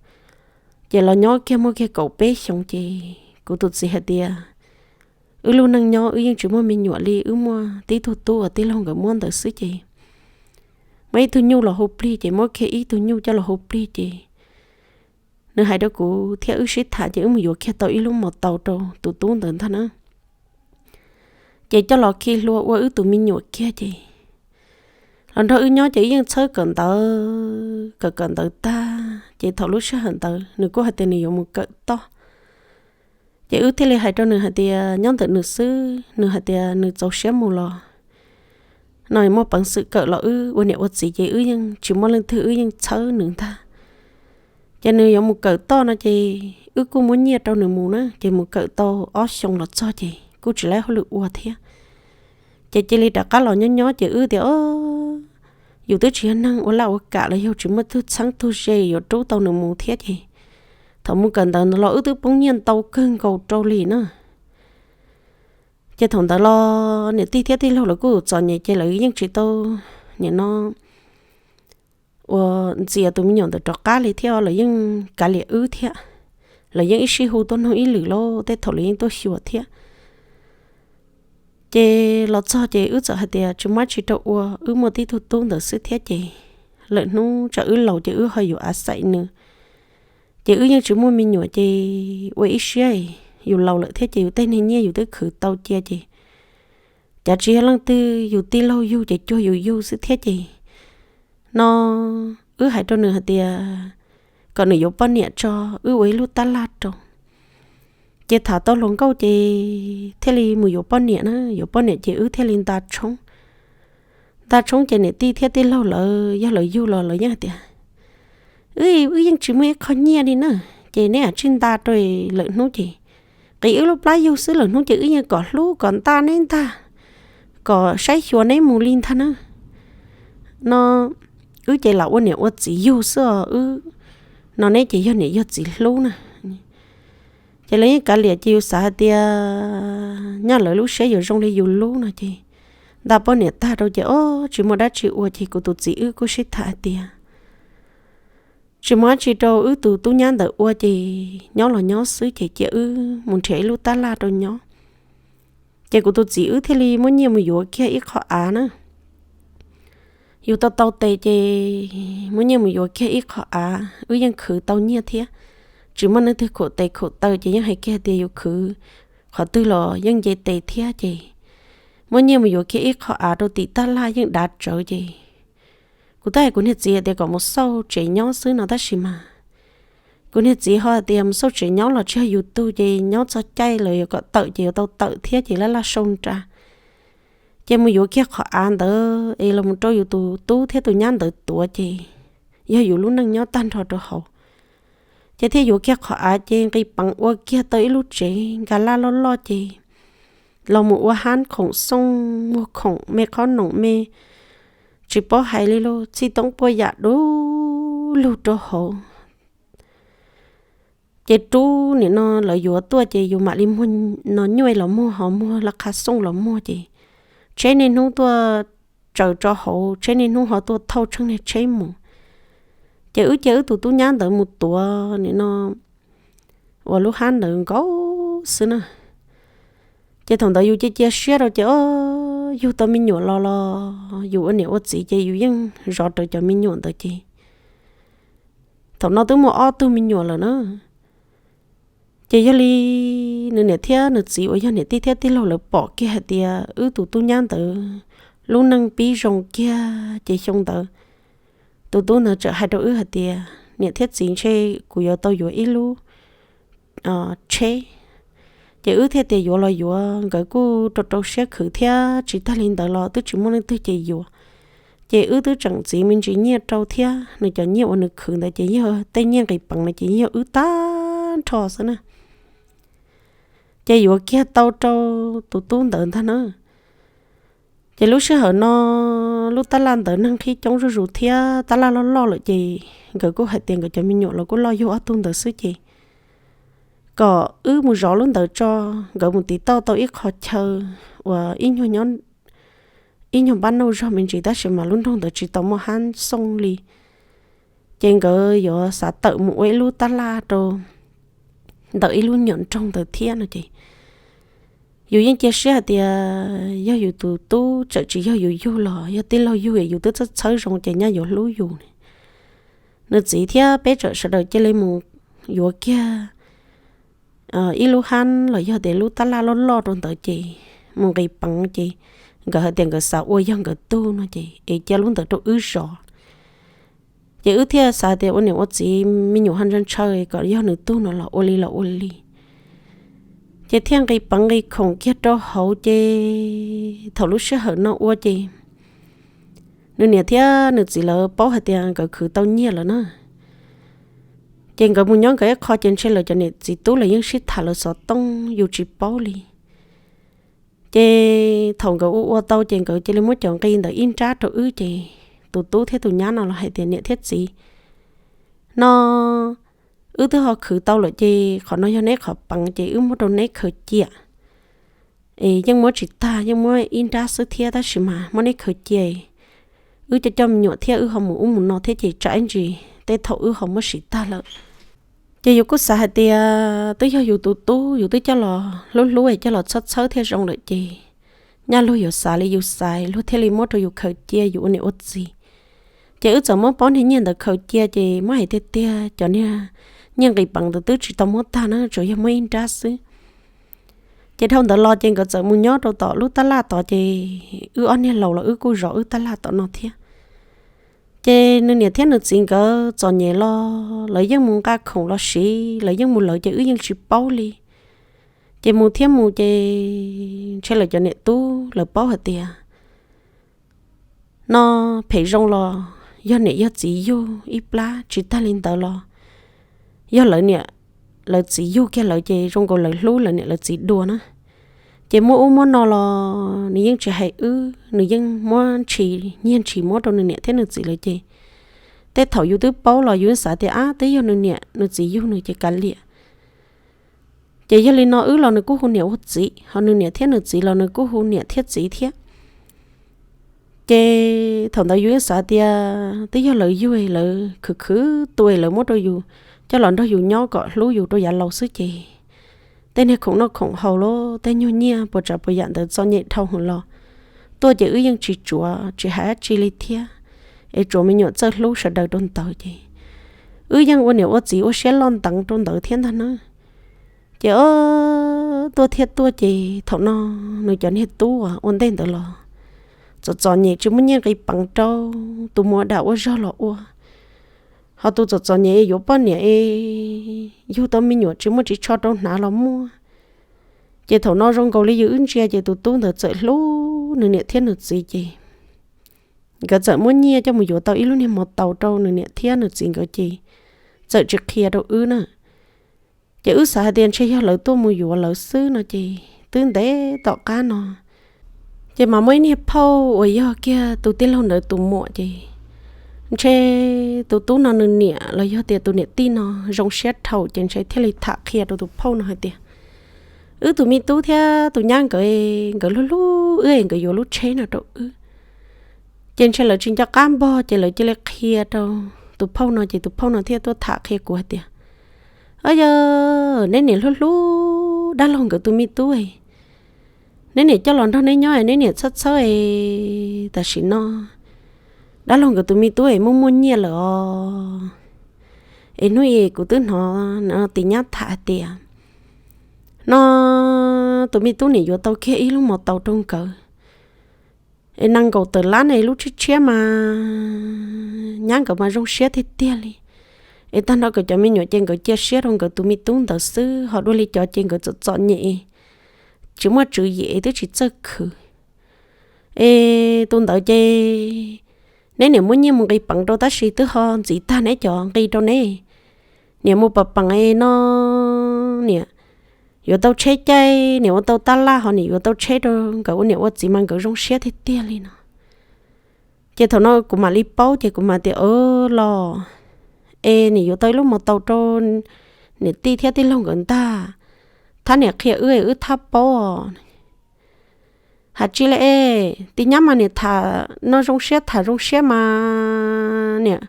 Ces los nyob kiag muaj kiag kaum peb xyoos ces kuv tus txiv hais tias wb lub neej nyob wb yeej tsis muaj me nyuam li, wb muaj tib tug tub uas tij laug nkawd muab ntawd xwb ces muaj ib tug nyuj los hu plig ces muab kiag ib tug nyuj coj los hu plig ces nws hais rau kuv thiab wb sib tham ces wb mus yuav kiag tau ib lub mos taus rau tus tub ntawd ntag na. Ces coj los khi hlua ua wb tus me nyuam kiag ces los nrog wb nyob ces wb yeej txhawb kawm ntawv, kawm kawm ntawv tag ces thaum lub sij hawm ntawd nws kuj hais tias nws yuav mus kawm toj. Ces wb thiaj li hais rau nws hais tias nyob ntawm nws xwb, nws hais tias nws txaus siab mus los no muaj peev xwm kawm los wb ua niam ua txiv ces wb yeej tsis muaj leej twg, wb yeej txhawb nws ntag. Ces nws yuav mus kawm toj no ces wb kuj muab nyiaj rau nws mus na, ces mus kawm tau ob xyoo los txog ces kuj tsis laib hauj lwm ua thiab. Ces cia li rov qab los nyob nyob ces wb tias yus twb tsis yog neeg ua laj ua kam los yog tsis muaj tug txheeb tug ze yuav rub tau nws mus thiab ces thaum mus kawm ntawv los wb twb poob nyiaj ntau kawg nkaus rau li na. Ces thaum ntawd los niam tij thiab tij laug lawv kuj txom nyem ces lawv yeej tsis tau nim no ua ntxias tus me nyuam ntawd rov qab li thiab, lawv yeej kav liam wb thiab. Lawv yeej ib sij hu tuaj noog ib lwm lauj, tej thaum lawv yeej tuaj xyuas thiab. Ces los txog ces wb txawm hais tias tsis muaj dab tsi rau ua, wb muaj tib tug tub ntawd xwb thiab ces lwm hnub tsam wb laus ces wb ho yuav a xaim nws. Ces wb yeej tsis muaj me nyuam ces ua ib siab, yus laus lawm thiab ces yus tej niag nyiaj yus twb khwv tau cia ces cav tsis yog leej twg, yus tij laug yug ces cuag yus yug xwb thiab ces no wb hais rau nws hais tias kom nws yuav poj niam tso, wb ua ib lub tab laj rau. Ces tham tau hluas nkauj ces thiaj li mus yuav poj niam na, yuav poj niam ces wb thiaj li nta tshoob. Nta tshoob ces niam tij thiab tij laug lawv yog lawv yug los lawv yeej hais tias, Wb, wb yeej tsis muaj ib qho nyiaj li na, ces neb ua tsij nta rau, lwm hnub ces qiv wb lub plab yug xwb, lwm hnub ces wb yeej kom hlub kom nta neb ntag, kom saib xyuas neb mus li ntag na. No wb ces lam ua niam ua txiv yug xwb os, wb no neb ces yog niam yog txiv hlub na. Ces lawv yeej kav liam, ces yus xav hais tias nyaj lawv lub siab yuav zoo li yus lub no ces nta poj niam tag rau ces o, tsis muaj dab tsi ua ces kuv tus txiv wb kuj sib tham hais tias tsis muaj dab tsi rau wb tus tub nyab ntawd ua ces nyob los nyob xwb ces cia wb mus nrhiav ib lub tab laj rau nyob. Ces kuv tus txiv wb thiaj li muab nyiaj mus yuav kiag ib qho av na. Yus tau tau tes ces muab nyiaj mus yuav kiag ib qho av, wb yeej khwv tau nyiaj thiab. Tsis muaj neeg twg khuam tes khuam taw ces yeej hais kiag tias yus khwv qhov twg los yeej nce tes thiab ces muab nyiaj mus yuav kiag ib qho av rau tim tab laj yeej dav tsawv ces kuv twb hais kuv niag txiv tias kom mus xauj tsev nyob xwb no tab sis mas kuv niag txiv ho hais tias mus xauj tsev nyob los tsis yog yus tug ces nyob txog caij lawv yuav kom tawm ces yuav tau tawm thiab ces laj laj sau nra. Ces mus yuav kiag qhov av ntawd es los mus rau yus tus tub thiab tus nyab ntawd tuav ces yog yus lub neej nyob tag nrho rau hauv. Ces thiaj yuav kiag qhov av ces nqis peev ua kiag tau ib lub tsev nkas laj loj loj ces los mus ua hab khoom xooj, muag khoom me qhob noom me tsis paub hais li lus, txhij toob puaj yam du lug rau hauv. Ces rub nim no lawv yuav tuaj ces yus mam li muag no nyuaj los muag, ho muag laj qha xooj los muag ces tsheb niaj hnub tuaj tsaws rau hauv, tsheb niaj hnub ho tuaj thauj tsheej niag tsheb mus. Ces wb cia wb tus tub nyab ntawd mus tuav nim no uas lub hab ntawd nkaus xwb na. Ces thaum ntawd yus cia cia siab rau ces o, yug tau me nyuam los los yus ua niam ua txiv ces yus yeej zov rawv cov me nyuam ntawd ces thaum no twb muaj ob tug me nyuam lawm na. Ces yog li nws niam thiab nws txiv uas yog niam tij thiab tij laug lawv pom kiag hais tias wb tus tub nyab ntawd lub neej pib zoo kiag ces xyoo ntawd tus tub ntawd txawm hais rau wb hais tias, Niam thiab txiv, ntshe kuv yuav tau yuav ib lub tsheb. Ces wb thiaj tias yuav los yuav, nkawd kuj rau rau siab khwv thiab tsis tag li ntawd los twb tsis muaj leej twg ces yuav. Ces wb twb tseem txiv me ntsis nyiaj rau thiab, nws cov nyiaj uas nws khwv ntawd ces yog tej nyiaj nqis peev no ces yog wb tag nrho xwb na. Ces yuav kiag tau rau tus tub ntawd ntag na. Ces lub sij hawm no lub tab laj ntawd neeg qhib coob zuj zus thiab tab laj loj loj lawm ces nkawd kuj hais tias nkawd cov me nyuam los kuj loj yug ob tug ntawd xwb ces kom wb mus zov lub ntawd tso. Nkawd mus tiv tauj tau ib qho chaw uas ib nyuag npab nauj zog me ntsis tab sis mas lub nroog ntawd tsis tau muaj hab xooj li. Ces nkawd yuav xav tawm mus ua ib lub tab laj rau ntawm ib lub nyuam nroog ntawd thiab no ces yus yeej cia siab hais tias yog yus tus tub, txawm tsis yog yus yug los yog tij laug yug es yus twb txhawb txhawb zoo ces nyaj yuav hlub yus. Nws txiv thiab peb txawm sawv daws cia li mus yuav kiag ib lub hab los yog tias lub tab laj loj loj rau ntawd ces mus nqis peev ces nkawd hais tias nkawd xav ua yog nkawd tug no ces es cia lub ntawd rau wb zov. Ces wb thiaj xav tias ua niam ua txiv me nyuam ho ntshaw ntshaw kom yog nws tug no los ua li los ua li. Ces thiaj nqis peev nqis khoom kiag rau hauv ces thaum lub sij hawm no ua ces nws niam thiab nws txiv lawv paub hais tias nkawd khwv tau nyiaj lawm na. Ces nkawd mus nyob nkawd ib qho ces ntshe lawv cov niam txiv tub lawv yeej sib tham lawv xov tooj yus tsis paub li. Ces thaum nkawd ua ua tau ces nkawd cia li muab cov nqi ntawd ib nrab rau wb ces tus tub thiab tus nyab no los hais tias, Niam thiab txiv, no wb twb ho khwv tau lawm ces qhov no yog neb qhov peev ces wb muab rau neb khaws cia. Es yeej muab tsis tag, yeej muab ib nrab xwb thiab tab sis mas muab neb khaws cia, wb coj coj me nyuam thiab wb ho mus ub mus no thiab ces tsam ib ntsis tej thaum wb ho muab siv tag lawm. Ces yus kuj xav hais tias twb yog yus tus tub, yus twb coj los hlub hlub es coj los txhawb txhawb thiaj zoo lawm ces nyaj luag yuav xav li yus xav luag thiaj li muab rau yus khaws cia yus ua niam ua txiv. Ces wb txawm muab pob niag nyiaj ntawd khaws cia ces muab hais tiag tiag cov niag nyiaj nqis peev ntawd twb tsis tau muab tag na, tsuas yog muab ib nrab xwb. Ces dhau ntawd los ces nkawd txawm mus nyob rau tom lub tab laj tod ces wb ob niag laus los wb kuj zov wb tab laj tom no thiab. Ces nws niam thiab nws txiv nkawd txom nyem los lawv yeej mus nqa khoom los siv, lawv yeej mus lawv ces wb yeej tsis paub li. Ces mus thiab mus ces ntshe lawv cov niam tub lawv paub hais tias no phem zoo los yog niam yog txiv yug ib plab, tsis tag li ntawd los yog lawv niam lawv txiv yug kiag lawv ces zoo nkaus lawv hlub lawv niam lawv txiv dua na. Ces muab ub muab no los nws yeej tsis hais wb, nws yeej muab ntshis nyiag ntshis muab rau nws niam thiab nws txiv lawv ces tej thaum yus twb paub los yus xav tias ab twb yog nws niam nws txiv yug nws ces kav liam. Ces yog li no wb los nws kuj hu niam hu txiv, ho nws niam thiab nws txiv los nws kuj hu niam thiab txiv thiab. Ces thaum ntawd yus yeej xav tias twb yog lawv yug, lawv khwv khwv tuaj lawv muab rau yus coj los nrog yus nyob kom hlub yus rau yav laus xwb ces tej niag khoom noj khoom haus los tej nyuag nyiaj puas tsav puas yam ntawd txom nyem dhau hwv los tuaj ces wb yeej tsis tsuav tsis hais dab tsi li thiab, es tsuas me nyuam txawj hlub sawv daws rau ntawd ces wb yeej ua niam ua txiv ua siab loj nteev rau ntawd thiab ntag na. Ces ob tuaj thiab tuaj ces thaum no nws cov niag tub uas ua ntej ntawd los txom txom nyem tsis muaj nyiaj nqis peev rau, tus mus ua dam ua zog los ua, ho tus txom txom nyem yuav poj niam es yug tau me nyuam tsis muaj ris tsho rau hnav los muaj. Ces thaum no zoo nkaus li yus wb ntsia ces tus tub ntawd txawm hlub nws niam thiab nws txiv ces nkawd txawm muab nyiaj coj mus yuav tau ib lub niag mos taus rau nws niam thiab nws txiv nkawd ces txawm tsis qhia rau wb na. Ces wb xav hais tias ntshe yog lawv tuaj mus yuav lawv xwb no ces twb ntev tom qab no ces mas muaj ib niag phauj uas yog kiag tus tij laug ntawd tus muam ces ntshe tus tub no nws niam los yog tias tus niam tij no zoo siab dhau ces ntshe thiaj li tham qhia rau tus phauj no hais tias wb tus me tub thiab tus nyab nkawd, nkawd hlub hlub wb es nkawd yuav lub tsheb no rau wb. Ces ntshe lawv tsis nco qab npog ces lawv cia li qhia rau tus phauj no ces tus phauj no thiaj tuaj tham qhia kuv hais tias, Ab yog neb niam hlub hlub dab laug nkawd tus me tub, neb niam coj los nrog neb nyob es neb niam txhawb txhawb es tam sim no dab laug nkawd tus me tub es muaj muaj nyiaj lawm os. Es hnub i kuv twb hnov tim nyab tham hais tias no tus me tub niam yuav tau kiag ib lub mos taus rau nkawd es nees nkaum tawm lab ne, lub tshiab tshiab mas nyab nkawd mas zoo siab tiag tiag li. Es tag nrho nkawd cov me nyuam ces nkawd cia siab rau nkawd tus me tub ntawd xwb, ho dua li cov ces nkawd txom txom nyem, tsis muaj tswv yim es twb tsis txawj khwv. Es tus ntawd ces neb niam muab nyiaj mus nqis peev rau tab sis twb ho ntxiv tag neb cov nqis rau neb. Niam mus pam peev no, niam yuav tau tsheb caij, niam ua tau taj laj ho niam yuav tau tsheb rau nkawd ua niam ua txiv mas nkawd zoo siab tiag tiag li no. Ces thaum no kuv mam li paub ces kuv mam tias, Los es niam yuav tau ib lub mos taus rau niam tij thiab tij laug nkawd ntag, thab niam qhia wb es wb thab paub os. Has tsis li es tim nyab mas niam tham no zoo siab tham zoo siab mas niam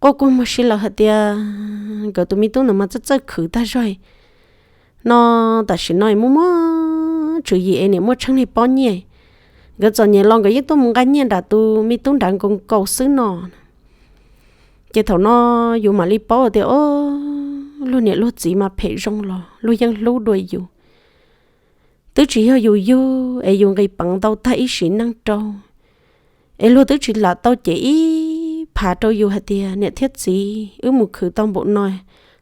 quaj kua muag si lawm hais tias nkawd tus me tub ntawd mas txawj txawj khwv tag zog no, tam sim no muaj muaj tswv yim es niam muaj tsheej niag pob nyiaj, nkawd txom nyem los nkawd yeej tuaj mus nqa nyiaj nram tus me tub nrad nkaus nkaus xwb no. Ces thaum no yus mam li paub tias, o, luag niam luag txiv mas phem zoo los luag yeej hlub dua yus. Twb tsis yog yus yug es yus nqis peev ntau tag ib sim neej rau, es luag twb tsis lam tau cev ib phav rau yus hais tias niam thiab txiv wb mus khwv tau npaum no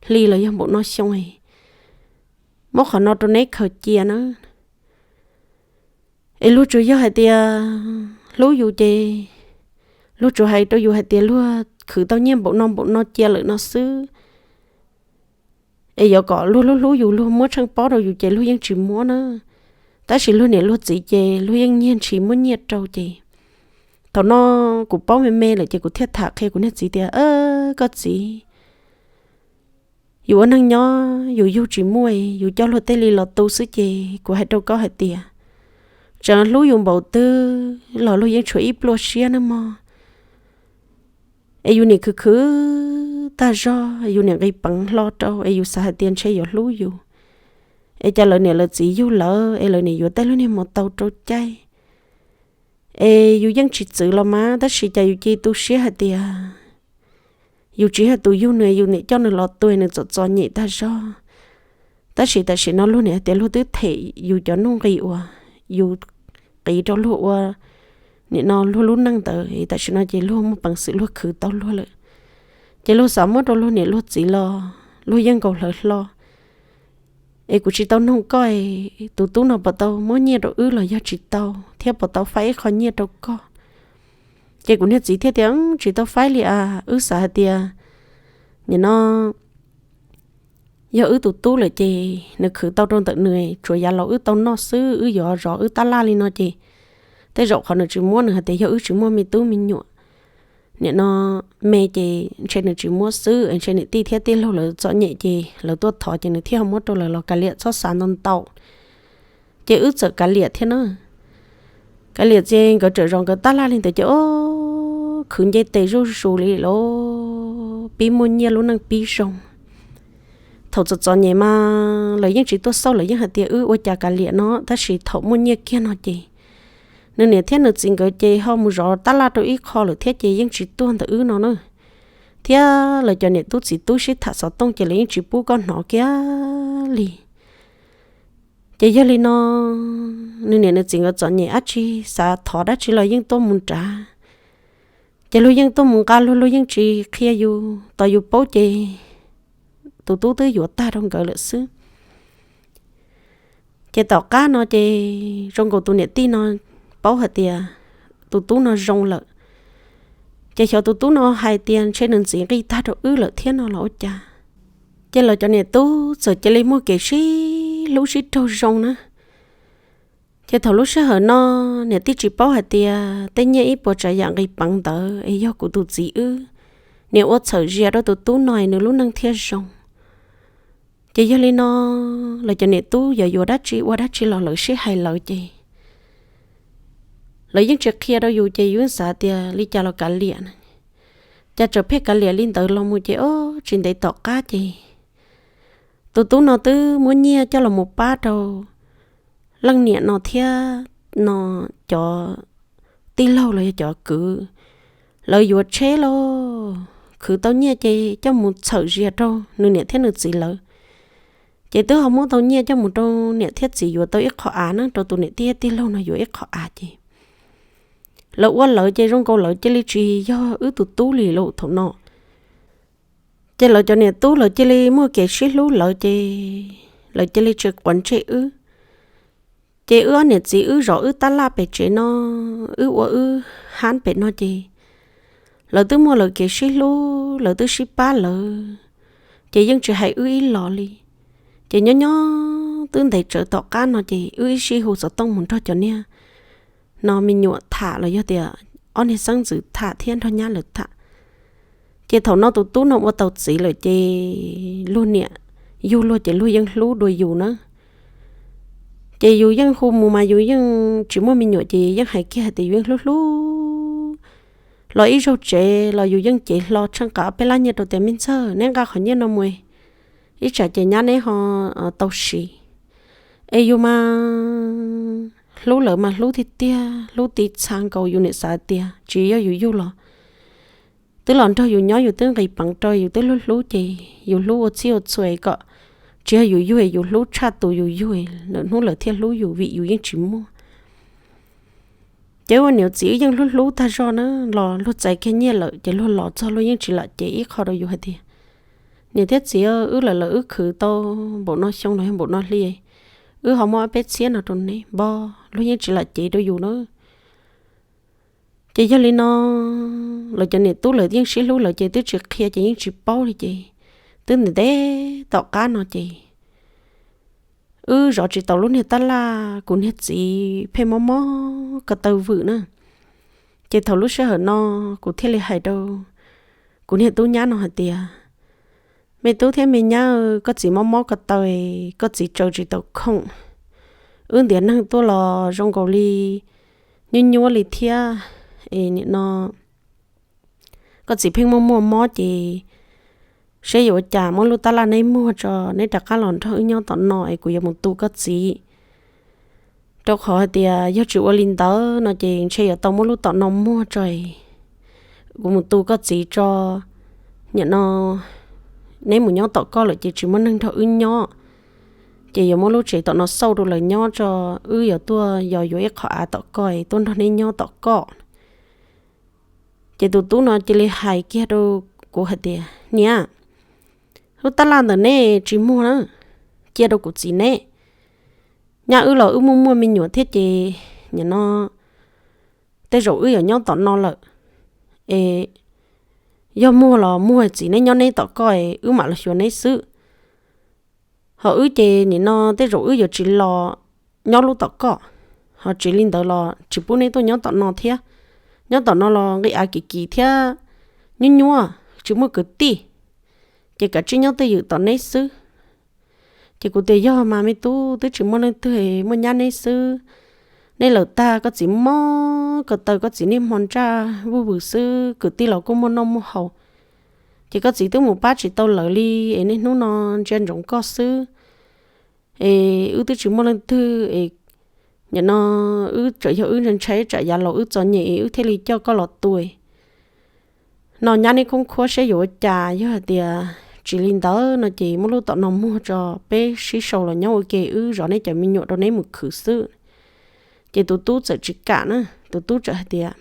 hli los yog npaum no xyoo, muab qhov no rau neb khaws cia na. Es luag tsuas yog hais tias hlub yus ces luag tsuas hais rau yus hais tias luag khwv tau nyiaj npaum no npaum no cia lawm no xwb. Es yuav kom luag hlub hlub yus, luag muab tsheej pob rau yus ces luag yeej tsis muab na. Tab sis luag niam luag txiv ces luag yeej nyiag ntshis muab nyiaj rau ces thaum no kuv paub me me lawm ces kuv thiaj tham qhia kuv niag txiv tias, Koj txiv, yus ua neej nyob yus yug tsis muaj, yus coj luag tej li los tu xwb ces kuv hais rau koj hais tias, tseem hlub yus npaum twg los luag yeej tshuav ib pluaj siab na mog. Es yus niam khwv khwv tag zog, yus niam nqis peev hlo rau es yus xav hais tias ntshe yuav hlub yus, es cas lawv niam lawv txiv yug lawv es lawv niam yuav tej lub niag mos taus rau caij. Es yus yeej tsis txwv los mas tab sis cas yus cia tu siab hais tias yus tsis yog tus yug nws, yus niam coj nws los tu nws txom txom nyem tag zog. Tab sis tam sim no luag niam hais tias luag twb them yus cov nuj nqis uas yus qiv rau luag ua nim no luag lub neej ntawd es tam sim no ces luag muaj peev xwm luag khwv tau luag lawm. Ces luag xav muab rau luag niam luag txiv los luag yeej nkaus hlawv hlo. Es kuv tsis tau noog koj, tus tub no puas tau muab nyiaj rau wb los yog tsis tau thiab puas tau faib ib qho nyiaj rau koj? Ces kuv niag txiv thiaj tias, Tsis tau faib li as, wb xav hais tias nim no yog wb tus tub lawm ces nws khwv tau rau ntawm nws, tsuas yav laus wb tau noj xwb, wb yuav zov wb tab laj li no ces tej zaum qhov nws tsis muab nws hais tias yog wb tsis muaj me tub me nyuam. Nim no me ces ntshe nws tsis muab xwb, ntshe niam tij thiab tij laug lawv txom nyem ces lawv tuaj thov ces nws thiaj ho muab rau lawv los kav liam, txhob xav ntau ntau. Ces wb txawm kav liam thiab na. Kav liam ces nkawd tseem zov nkawd tab laj li ntawd ces o, khwv nce tes zuj zus li los pib muaj nyiaj, lub neej pib zoo. Thaum txom txom nyem mas lawv yeej tsis tuaj xauj, lawv yeej hais tias wb ua cas kav liam no, tab sis thaum muaj nyiaj kiag no ces nws niam thiab nws txiv nkawd ces ho mus zov tab laj rau ib qho lawm thiab ces yeej tsis tuaj ntawm wb no na. Thiab lawv cov niam tub txiv tub sib tham xov tooj ces lawv yeej tsis pub koj hnov kiag li. Ces yog li no, nws niam nws txiv nkawd txom nyem dab tsi, xav thov dab tsi los yeej tuaj mus nrad. Ces luag yeej tuaj mus nqa luag, luag yeej tsis qhia yus, tos yus paub ces tus tub twb yuav tag rau nkawd lawm xwb. Ces tom qab no ces zoo nkaus tus niam tij no paub hais tias tus tub no zoo lawm, ces xyov tus tub no hais tias ntshe nws ntxiv nqi tag rau wb lawm thiab no los ua cas. Ces lawv cov niam tub txawm cia li muaj kev sib hlub sib raug zoo na. Ces thaum lub sij hawm no niam tij tsis paub hais tias tej nyiaj ib puas tsav yam nqis peev ntawd es yog kuv tus txiv wb niam ua txhawm zias rau tus tub no es nws lub neej thiaj zoo. Ces yog li no, lawv cov niam tub yuav yuav dab tsi ua dab tsi los lawv sib hais lawv ces lawv yeej tsis qhia rau yus ces yus yeej xav tias li cas los kav liam na. Cas txawm pheej kav liam li ntawd los mus ces o, tsis ntev tom qab ces tus tub no twb muab nyiaj coj los mus pab rau leej niam no thiab no cov tij laug los yog cov kwv, lawv yuav tsheb los khwv tau nyiaj ces coj mus txhawm zias rau nws niam thiab nws txiv lawv. Ces twb ho muab tau nyiaj coj mus rau niam thiab txiv yuav tau ib qho av na, rau tus niam tij tij laug no yuav ib qho av ces lawv ua lawv ces zoo nkaus lawv cia li tsis yog wb tus tub li lawm thaum no. Ces lawv cov niam tub lawv cia li muaj kev sib hlub lawv ces lawv cia li tsis quav ntsej wb. Ces wb ob niam txiv wb zov wb tab laj pem tsev no, wb ua wb hab pem no ces lawv twb muaj lawv kev sib hlub, lawv twb sib pab lawv, ces yeej tsis hais wb ib los li. Ces nyob nyob twb ntev tsawv tom qab no ces wb ib sij hu xov tooj mus nrog cov niag no me nyuam tham los yog tias ob niag xeeb ntxwv tham thiab nrog nyab lawv tham. Ces thaum no tus tub no ua tau txiv lawm ces luag niam yug luag ces luag yeej hlub dua yus na. Ces yus yeej hu mus mas yus yeej tsis muaj me nyuam ces yeej hais kiag hais tias yus yeej hlub hlub. Los ib zaug tsev los yus yeej cev hlo tsheej qab ob peb lab nyiaj rau tias me ntxawg, neb nqa qhov nyiaj no mus, ib tsam ces nyab neb ho tau siv. Es yus mas hlub lawv mas hlub tiag tiag, hlub tiv txha nkaus yus niam xav tias tsis yog yus yug los twb los nrog yus nyob, yus twb nqis peev rau, yus twb hlub hlub ces yus hlub ua txhij ua txhua kom tsis yog yus yug, yus hlub tshaj tus yus yug, lawm hnub lawv thiaj hlub yus vim yus yeej tsis muaj. Ces ua niam txiv wb yeej hlub hlub tag zog na, los luag txais kiag nyiaj lawm ces luag los txog luag yeej tsis lam cev ib qho rau yus hais tias niam thiab txiv, wb lawm lawm wb khwv tau npaum no xyoo los yog npaum no hli, wb ho muab ob peb txhiab no rau neb npog, luag yeej tsis lam cev rau yus na. Ces yog li no, lawv cov niam tub lawv yeej sib hlub lawv ces twb tsis qhia ces yeej tsis paub li ces twb ntev ntev tom qab no ces wb zov tsis tau lub niag tab laj, kuv niag txiv pheej mob mob ko taw vwm na. Ces thaum lub sij hawm no kuv thiaj li hais rau kuv niag tub nyab no hais tias, me tub thiab me nyab, koj txiv mob mob ko taw, koj txiv tsaws tsis tau khoom, wb ntiav neeg tuaj los zoo nkaus li nyuaj nyuaj li thiab. Es nim no koj txiv pheej muaj muaj mob ces saib yuav ua cas muab lub tab laj neb muag tso, neb rov qab los nrog wb nyob tom no es kuv yuav mus tu koj txiv. Rau qhov hais tias yog tsis ua li ntawd no ces ntshe yuav tau muab lub tom no muag tso, kuv mus tu koj txiv tso. Nim no neb mus nyob tom koj lawm ces tsis muaj neeg nrog wb nyob. ces yuav muab lub tsev tom no xauj rau lawv nyob tso, wb yuav tuaj yos yuav ib qho av tom koj tuaj nrog neb nyob tom koj. Ces tus tub no cia li hais kiag rau kuv hais tias, niam, lub tab laj ntawm neb tsis muag na, cia rau kuv txiv neb. Nyab wb los wb muaj muaj me nyuam thiab ces nim no tej zaum wb yuav nyob tom no lawm, es yog muag los muag, txiv neb nyob neb tom koj, wb mam los xyuas neb xwb. Ho wb ces nim no tej zaum wb yuav tsis los nyob lub tom koj, ho tsis li ntawd los tsis pub neb tuaj nyob tom no thiab. Nyob tom no los nqi av kim kim thiab nyuaj nyuaj, tsis muaj kwv tij, ces kav tsij nyob twj ywm tom neb xwb. Ces kuv tias, yog mas me tub, twb tsis muaj leej twg, muaj nyab neb xwb. Neb lawm tag koj txiv mob ko taw, koj txiv niaj hmo ntsaj vuj vwm xwb, kwv tij los kuj muaj noj muaj haus, ces koj txiv twb mus pab tsis tau lawv li, es niaj hnub no ntsia ntsoov koj xwb. Es wb twb tsis muaj leej twg, es nim no wb tseem yog wb ntshai tsam yav laus wb txom nyem es wb thiaj li coj koj los tu no. Nyab neb khoob khuab saib yuav ua cas, yog hais tias tsis li ntawd no ces muab lub tom no muag tso, peb sib sau los nyob ua ke, wb zov neb cov me nyuam rau neb mus khwv xwb. Ces tus tub txawm tsis kam na, tus tub txawm hais tias,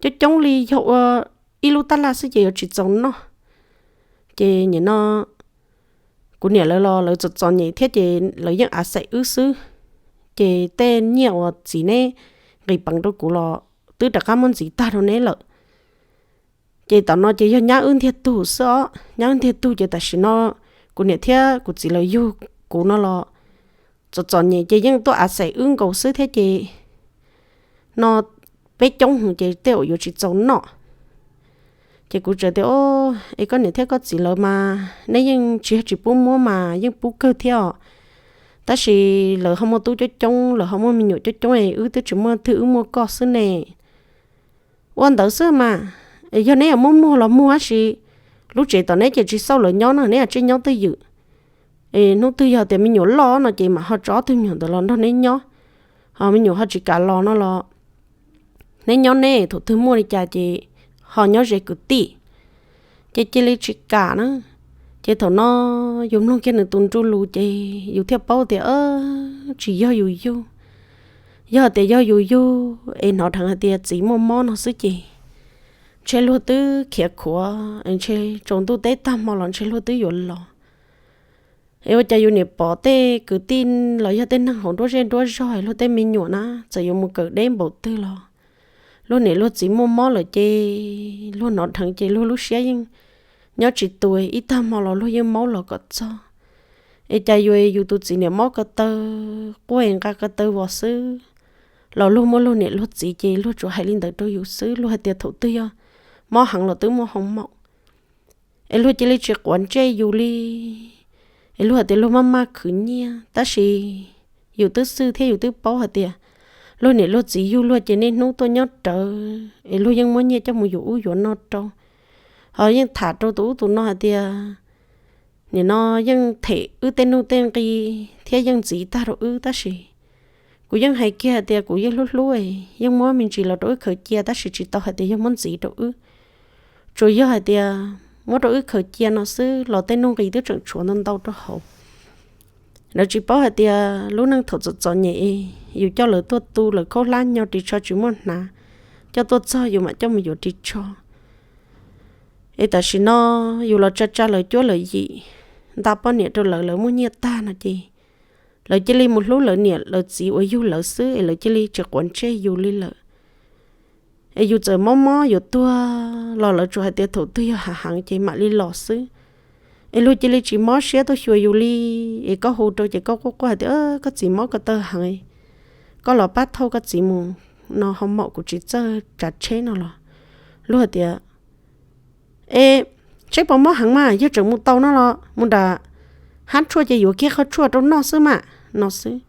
coob coob li yog ua ib lub tab laj xwb ces yuav tsis txaus noj. Ces nim no kuv niam lawv los lawv txom txom nyem thiab ces lawv yeej av xaim wb xwb. Ces tej nyiaj uas txiv neb nqis peev rau kuv los twb rov qab muab ntxiv tag rau neb lawm. Ces tom no ces yog nyab wb ntiag tug xwb os, nyab wb ntiag tug ces tam sim no kuv niam thiab kuv txiv lawv yug kuv no los txom txom nyem ces yeej tuaj av xaim wb nkaus xwb thiab ces no peb coob heev ces tej zaum yuav tsis txaus noj. Ces kuv txawm tias, es koj niam thiab koj txiv lawv mas neb yeej tsis yog tsis pub muab mas yeej pub kawg thiab os. Tab sis lawv ho muaj tub coob coob, lawv ho muaj me nyuam coob coob es wb twb tsis muaj twg, wb muaj koj xwb ne. Ua ntawd xwb mas, yog neb yuav muab muag los muag tab sis lub tsev tom neb ces tsis xauj lawv nyob no, neb yuav tsij nyob twj ywm. Es hnub twg yog tias me nyuam loj no ces mam ho tso ob tug me nyuam ntawd los nrog neb nyob. Ho me nyuam ho tsis kam los no los neb nyob neb, thaum twg muaj li cas ces ho nyob ze kwv tij. Ces cia li tsis kam na. Ces thaum no yus mloog kiag nws tus nruj lus ces yus thiaj paub tias tsis yog yus yug. Yog tias yog yus yug es hnov dheev hais tias txiv muaj mob no xwb ces ntshe luag twb khiav khuav, ntshe tsaus ntuj teb tag hmo los ntshe luag twb yuav los. Es ua cas yus niam pom tej kwv tij los yog tej neeg hauv nruab zej nruab zog luag tej me nyuam na txawm yuav mus kawm deb npaum twg los luag niam luag txiv muaj mob lawm ces luag hnov dheev ces luag lub siab yeej nyob tsis tus, ib tag hmo los luag yeej maub los kom txog. Es cas yus, yus tus txiv niam mob ko taw, quaj nqa ko taw vos xwb los luag muaj luag niam luag txiv ces luag tsuas hais li ntawd rau yus xwb, luag hais tias thaum twg yog mob heev los twb muaj hoo maum. Es luag cia li tsis quav ntsej yus li. Es luag hais tias luag maj maj khwv nyiaj tab sis yus twb xwj thiab yus twb paub hais tias luag niam luag txiv yug luag ces niaj hnub tuaj nyob rawv es luag yeej muab nyiaj coj mus yuav ub yuav no rau. Ho yeej tham rau tus ub tus no hais tias nim no yeej them wb tej nuj tej nqi thiab yeej ntxiv tag rau wb tab sis kuv yeej hais kiag hais tias kuv yeej hlub hlub, yeej muab me ntsis los rau wb khaws cia tab sis tsis tau hais tias yog muab ntxiv rau wb. Tsuas yog hais tias muab rau wb khaws cia no xwb los tej nuj nqi twb tseem tshuav ntau ntau rau hauv. Lawv tsis paub hais tias lub neej thaum txom txom nyem yus coj lawv tuaj tu, lawv khaub hlab nyo ris tsho tsis muaj hnav, coj tuaj txog yus mam coj mus yuav ris tsho. Es tam sim no yus los tsa tsa lawv cuab lawv yim, nta poj niam rau lawv, lawv muaj nyiaj tag no ces lawv cia li mus hlub lawv niam lawv txiv uas yug lawv xwb es lawv cia li tsis quav ntsej yus li lawm. Es yus txawm mob mob yuav tuag los lawv tsuas hais tias thaum twg yog hav heev ces mam li los xwb. Es luag cia li tsis mob siab tuaj xyuas yus li. Es koj hu rau ces koj quaj quaj hais tias koj txiv mob ko taw heev, koj los pab thauj koj txiv mus no ho maum kuv tsis txawj tsav tsheb no los luag hais tias, es tsheb puas mob heev mas yog tseem mus tau no los mus nram hab tshuaj ces yuav kiag qhov tshuaj rau noj xwb mas no xwb.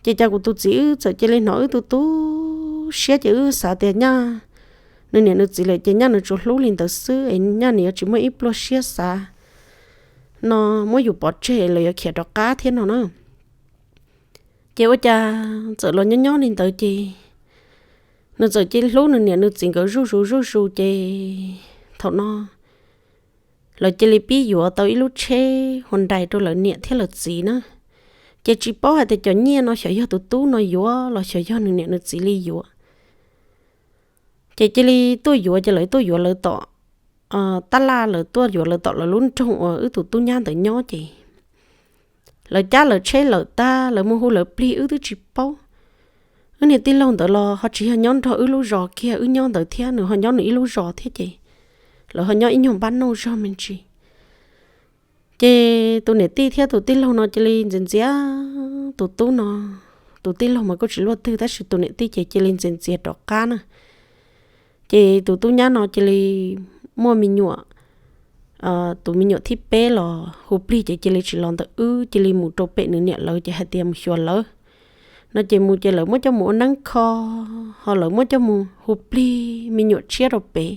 Ces cas kuv tus txiv wb txawm cia li hnov wb tu tu siab ces wb xav tias nyaj nws niam nws txiv lawm ces nyaj nws tsuas hlub li ntawd xwb es nyaj nws yuav tsis muaj ib pluag siab xav no muab yus pov tseg lawv yuav khiav rov qab thiab no na. Ces ua cas txawm los nyob nyob li ntawd ces nws txawm cia li hlub nws niam nws txiv nkawd zuj zus zuj zus ces thaum no lawv cia li pib yuav tau ib lub tsheb Hyundai rau lawv niam thiab lawv txiv na. Ces tsis paub hais tias cov nyiaj no xyov yog tus tub no yuav los xyov yog nws niam nws txiv li yuav. Ces cia li tuaj yuav, ces lawv tuaj yuav lawv tom, tab laj, lawv tuaj yuav lawv tom lawv lub nroog uas wb tus tub nyab ntawd nyob ces lawv cab lawv tsheb lawm tag, lawv mus hu lawv plig wb twb tsis paub. Wb niag tij laug ntawd los ho tsis yog nyob nrog wb lub zos kiag, wb nyob ntawd thiab nws ho nyob nws ib lub zos thiab ces lawv ho nyob ib nyuag npab nauj zog me ntsis. Ces tus niam tij thiab tus tij laug no cia li ntxias ntxias tus tub no. Tus tij laug mas kuj tsis luaj twg tab sis tus niam tij ces cia li ntxias ntxias rov qab na. Ces tus tub nyab no cia li muaj me nyuam, tus me nyuam thib peb los hu plig ces cia li tsis los ntawm wb, cia li mus rau pem nws niam lawv ces hais tias mus xyuas lawv no ces mus ces lawv muab coj mus ua neeb kho, ho lawv muab coj mus hu plig me nyuam tshiab rau pem.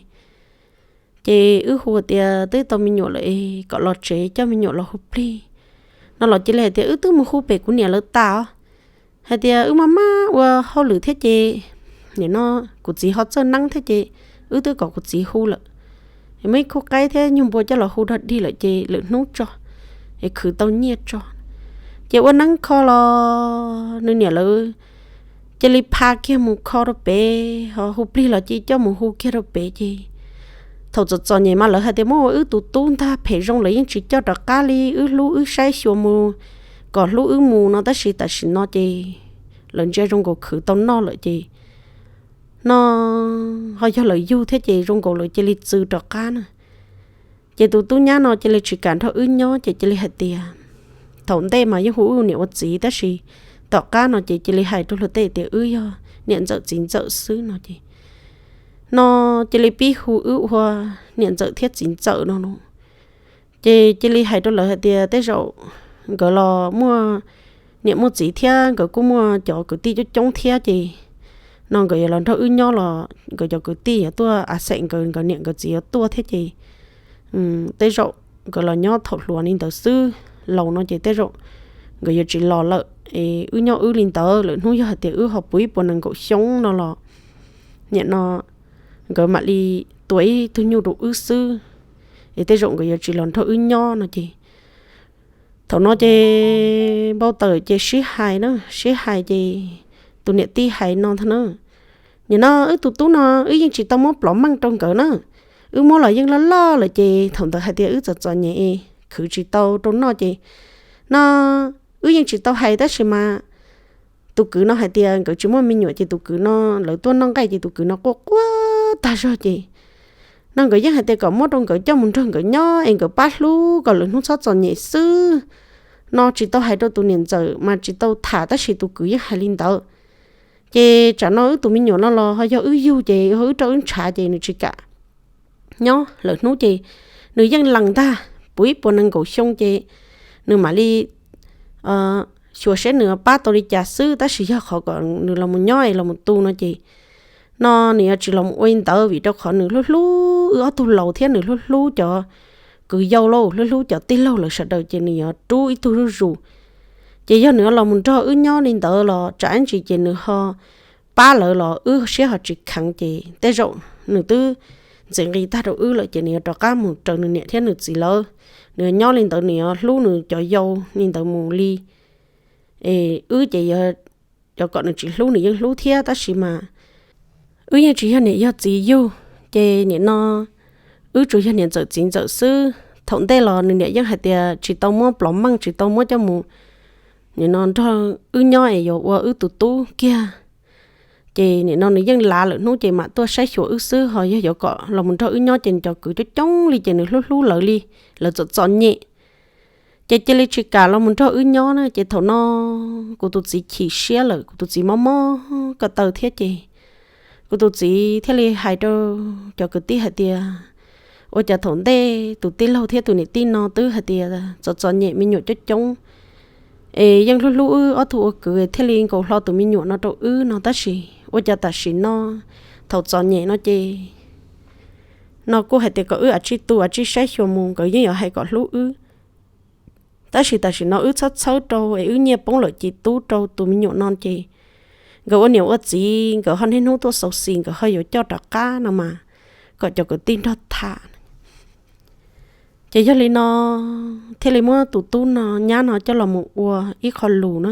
Ces wb hu tias twb tau me nyuam lawm es kom los tsev coj me nyuam los hu plig no los cia li hais tias wb twb mus hu pem kuv niam lawv tas os, hais tias wb maj maj ua hauj lwm thiab ces nim no kuv txiv ho txawj neeb thiab ces wb twb kom kuv txiv hu lawm, muaj ib khub qaib thiab nyuag npua coj los hu dog dig lawm ces lwm hnub tso, es khwv tau nyiaj tso. Ces ua neeb kho los nws niam lawv cia li pha kiag mus kho rau pem, ho hu plig los cia li coj mus hu kiag rau pem ces thaum txom txom nyem mas lawv hais tias muab ua wb tus tub ntag, phem zoo lawv yeej tsis coj rov qab li, wb hlub wb saib xyuas mus kom hlub wb mus no tab sis tam sim no ces lawv ntsia zoo nkaus khwv tau noj lawm ces no ho yog lawv yug thiab ces zoo nkaus lawv cia li txw rov qab na. Ces tus tub nyab no cia li tsis kam nrog wb nyob ces cia li hais tias, thaum ntej mas yeej hu wb niam ua txiv tab sis tom qab no ces cia li hais rau luag tej tias wb yog niam ntxawm txiv ntxawm xwb no ces no cia li pib hu wb ua niam ntxawm thiab txiv ntxawm no no. Ces cia li hais rau lawv hais tias tej zaum nkawd los muaj niam muaj txiv thiab nkawd kuj muaj cov kwv tij coob coob thiab ces no nkawd yuav los nrog wb nyob los nkawd cov kwv tij yuav tuaj a xeem nkawd, nkawd niam nkawd txiv yuav tuaj thiab ces tej zaum nkawd los nyob thaum hluas li ntawd xwb, laus no ces tej zaum nkawd yuav tsis los lawm es wb nyob wb li ntawd, lwm hnub yog hais tias wb ho puv ib puas nees nkaum xyoo no los nim no nkawd mam li tua ib tug nyuj rau wb xwb, es tej zaum nkawd yuav tsis los nrog wb nyob no ces thaum no ces npau taws ces sib hais na, sib hais ces tus niam tij hais no ntag na, nim no wb tus tub no wb yeej tsis tau muab plov meej rau nkawd na, wb muab los yeej loj loj lawm ces thaum ntawd hais tias wb txom txom nyem khwv tsis tau rau noj ces no wb yeej tsis tau hais tab sis mas tus kwv no hais tias nkawd tsis muaj me nyuam ces tus kwv no, lawv tuaj noj nqaij ces tus kwv no quaj quaj tag zog ces no nkawd yeej hais tias kom muab rau nkawd coj mus nrog nkawd nyob es nkawd pab hlub kom lwm hnub txhob txom nyem xwb no tsis tau hais rau tus niam ntxawm mas tsis tau tham tab sis tus kwv yeej hais li ntawd. Ces tsam no wb tus me nyuam no los ho yog wb yug ces ho wb rau wb ntshav ces nws tsis kam nyob, lwm hnub ces nws yeej lees ntag, puv ib puas nees nkaum xyoo ces nws mam li xyuas seb nws pab tau li cas xwb tab sis yog qhov kom nws los mus nyob es los mus tu no ces no nws yuav tsis los mus ua li ntawd vim rau qhov nws hlub hlub wb ob tug laus thiab nws hlub hlub cov kwv yau lauj, hlub hlub cov tij laug lawv sawv daws ces nws yuav rub ib tug zuj zus. Ces yog nws los mus nrog wb nyob li ntawd los tsam ib ntsis ces nws ho pab lawv los wb siab ho tsis kheev ces tej zaum nws twb ntxim nqi tag rau wb lawm ces nws yuav rov qab mus raws nws niam thiab nws txiv lawv, nws yuav nyob li ntawd nws yuav hlub nws cov yau li ntawd mus li es wb ces yuav kom nws tsis hlub nws yeej hlub thiab tab sis mas wb yeej tsis yog niam yog txiv yug ces nim no wb tsuas yog niam ntxawm txiv ntxawm xwb. Thaum ntej los nws niam yeej hais tias tsis tau muab plov meej tsis tau muab coj mus nim no nrog wb nyob es yuav ua wb tus tub kiag. Ces nim no nws yeej lav lawm hnub ces mam tuaj saib xyuas wb xwb ho yog yuav kom los mus nrog wb nyob ces nws cov kwv coob coob li ces nws hlub hlub lawv li, lawv txom txom nyem ces cia li tsis kam los mus nrog wb nyob na ces thaum no kuv tus txiv chim siab lawm, kuv tus txiv mob mob ko taw thiab ces kuv tus txiv thiaj li hais rau cov kwv tij hais tias ua cas thaum ntej tus tij laug thiab tus niam tij no twb hais tias txom txom nyem me nyuam coob coob es yeej hlub hlub wb ob tug ua kwv thiaj li nkaus hlo tus me nyuam no rau wb no tab sis ua cas tam sim no thaum txom nyem no ces no kuj hais tias kom wb a tsij tu a tsij saib xyuas mus nkawd yeej yuav hais kom hlub wb. Tab sis tam sim no wb txhawb txhawb rau es wb nyiaj poob lawm ci tub rau tus me nyuam no ces nkawd ua niam ua txiv nkawd ho niaj hnub tuaj xauv xis nkawd ho yuav coj rov qab no mas kom cov kwv tij nrog tham. Ces yog li no thiaj li muab tus tub no nyab no coj los mus ua ib qho lus na,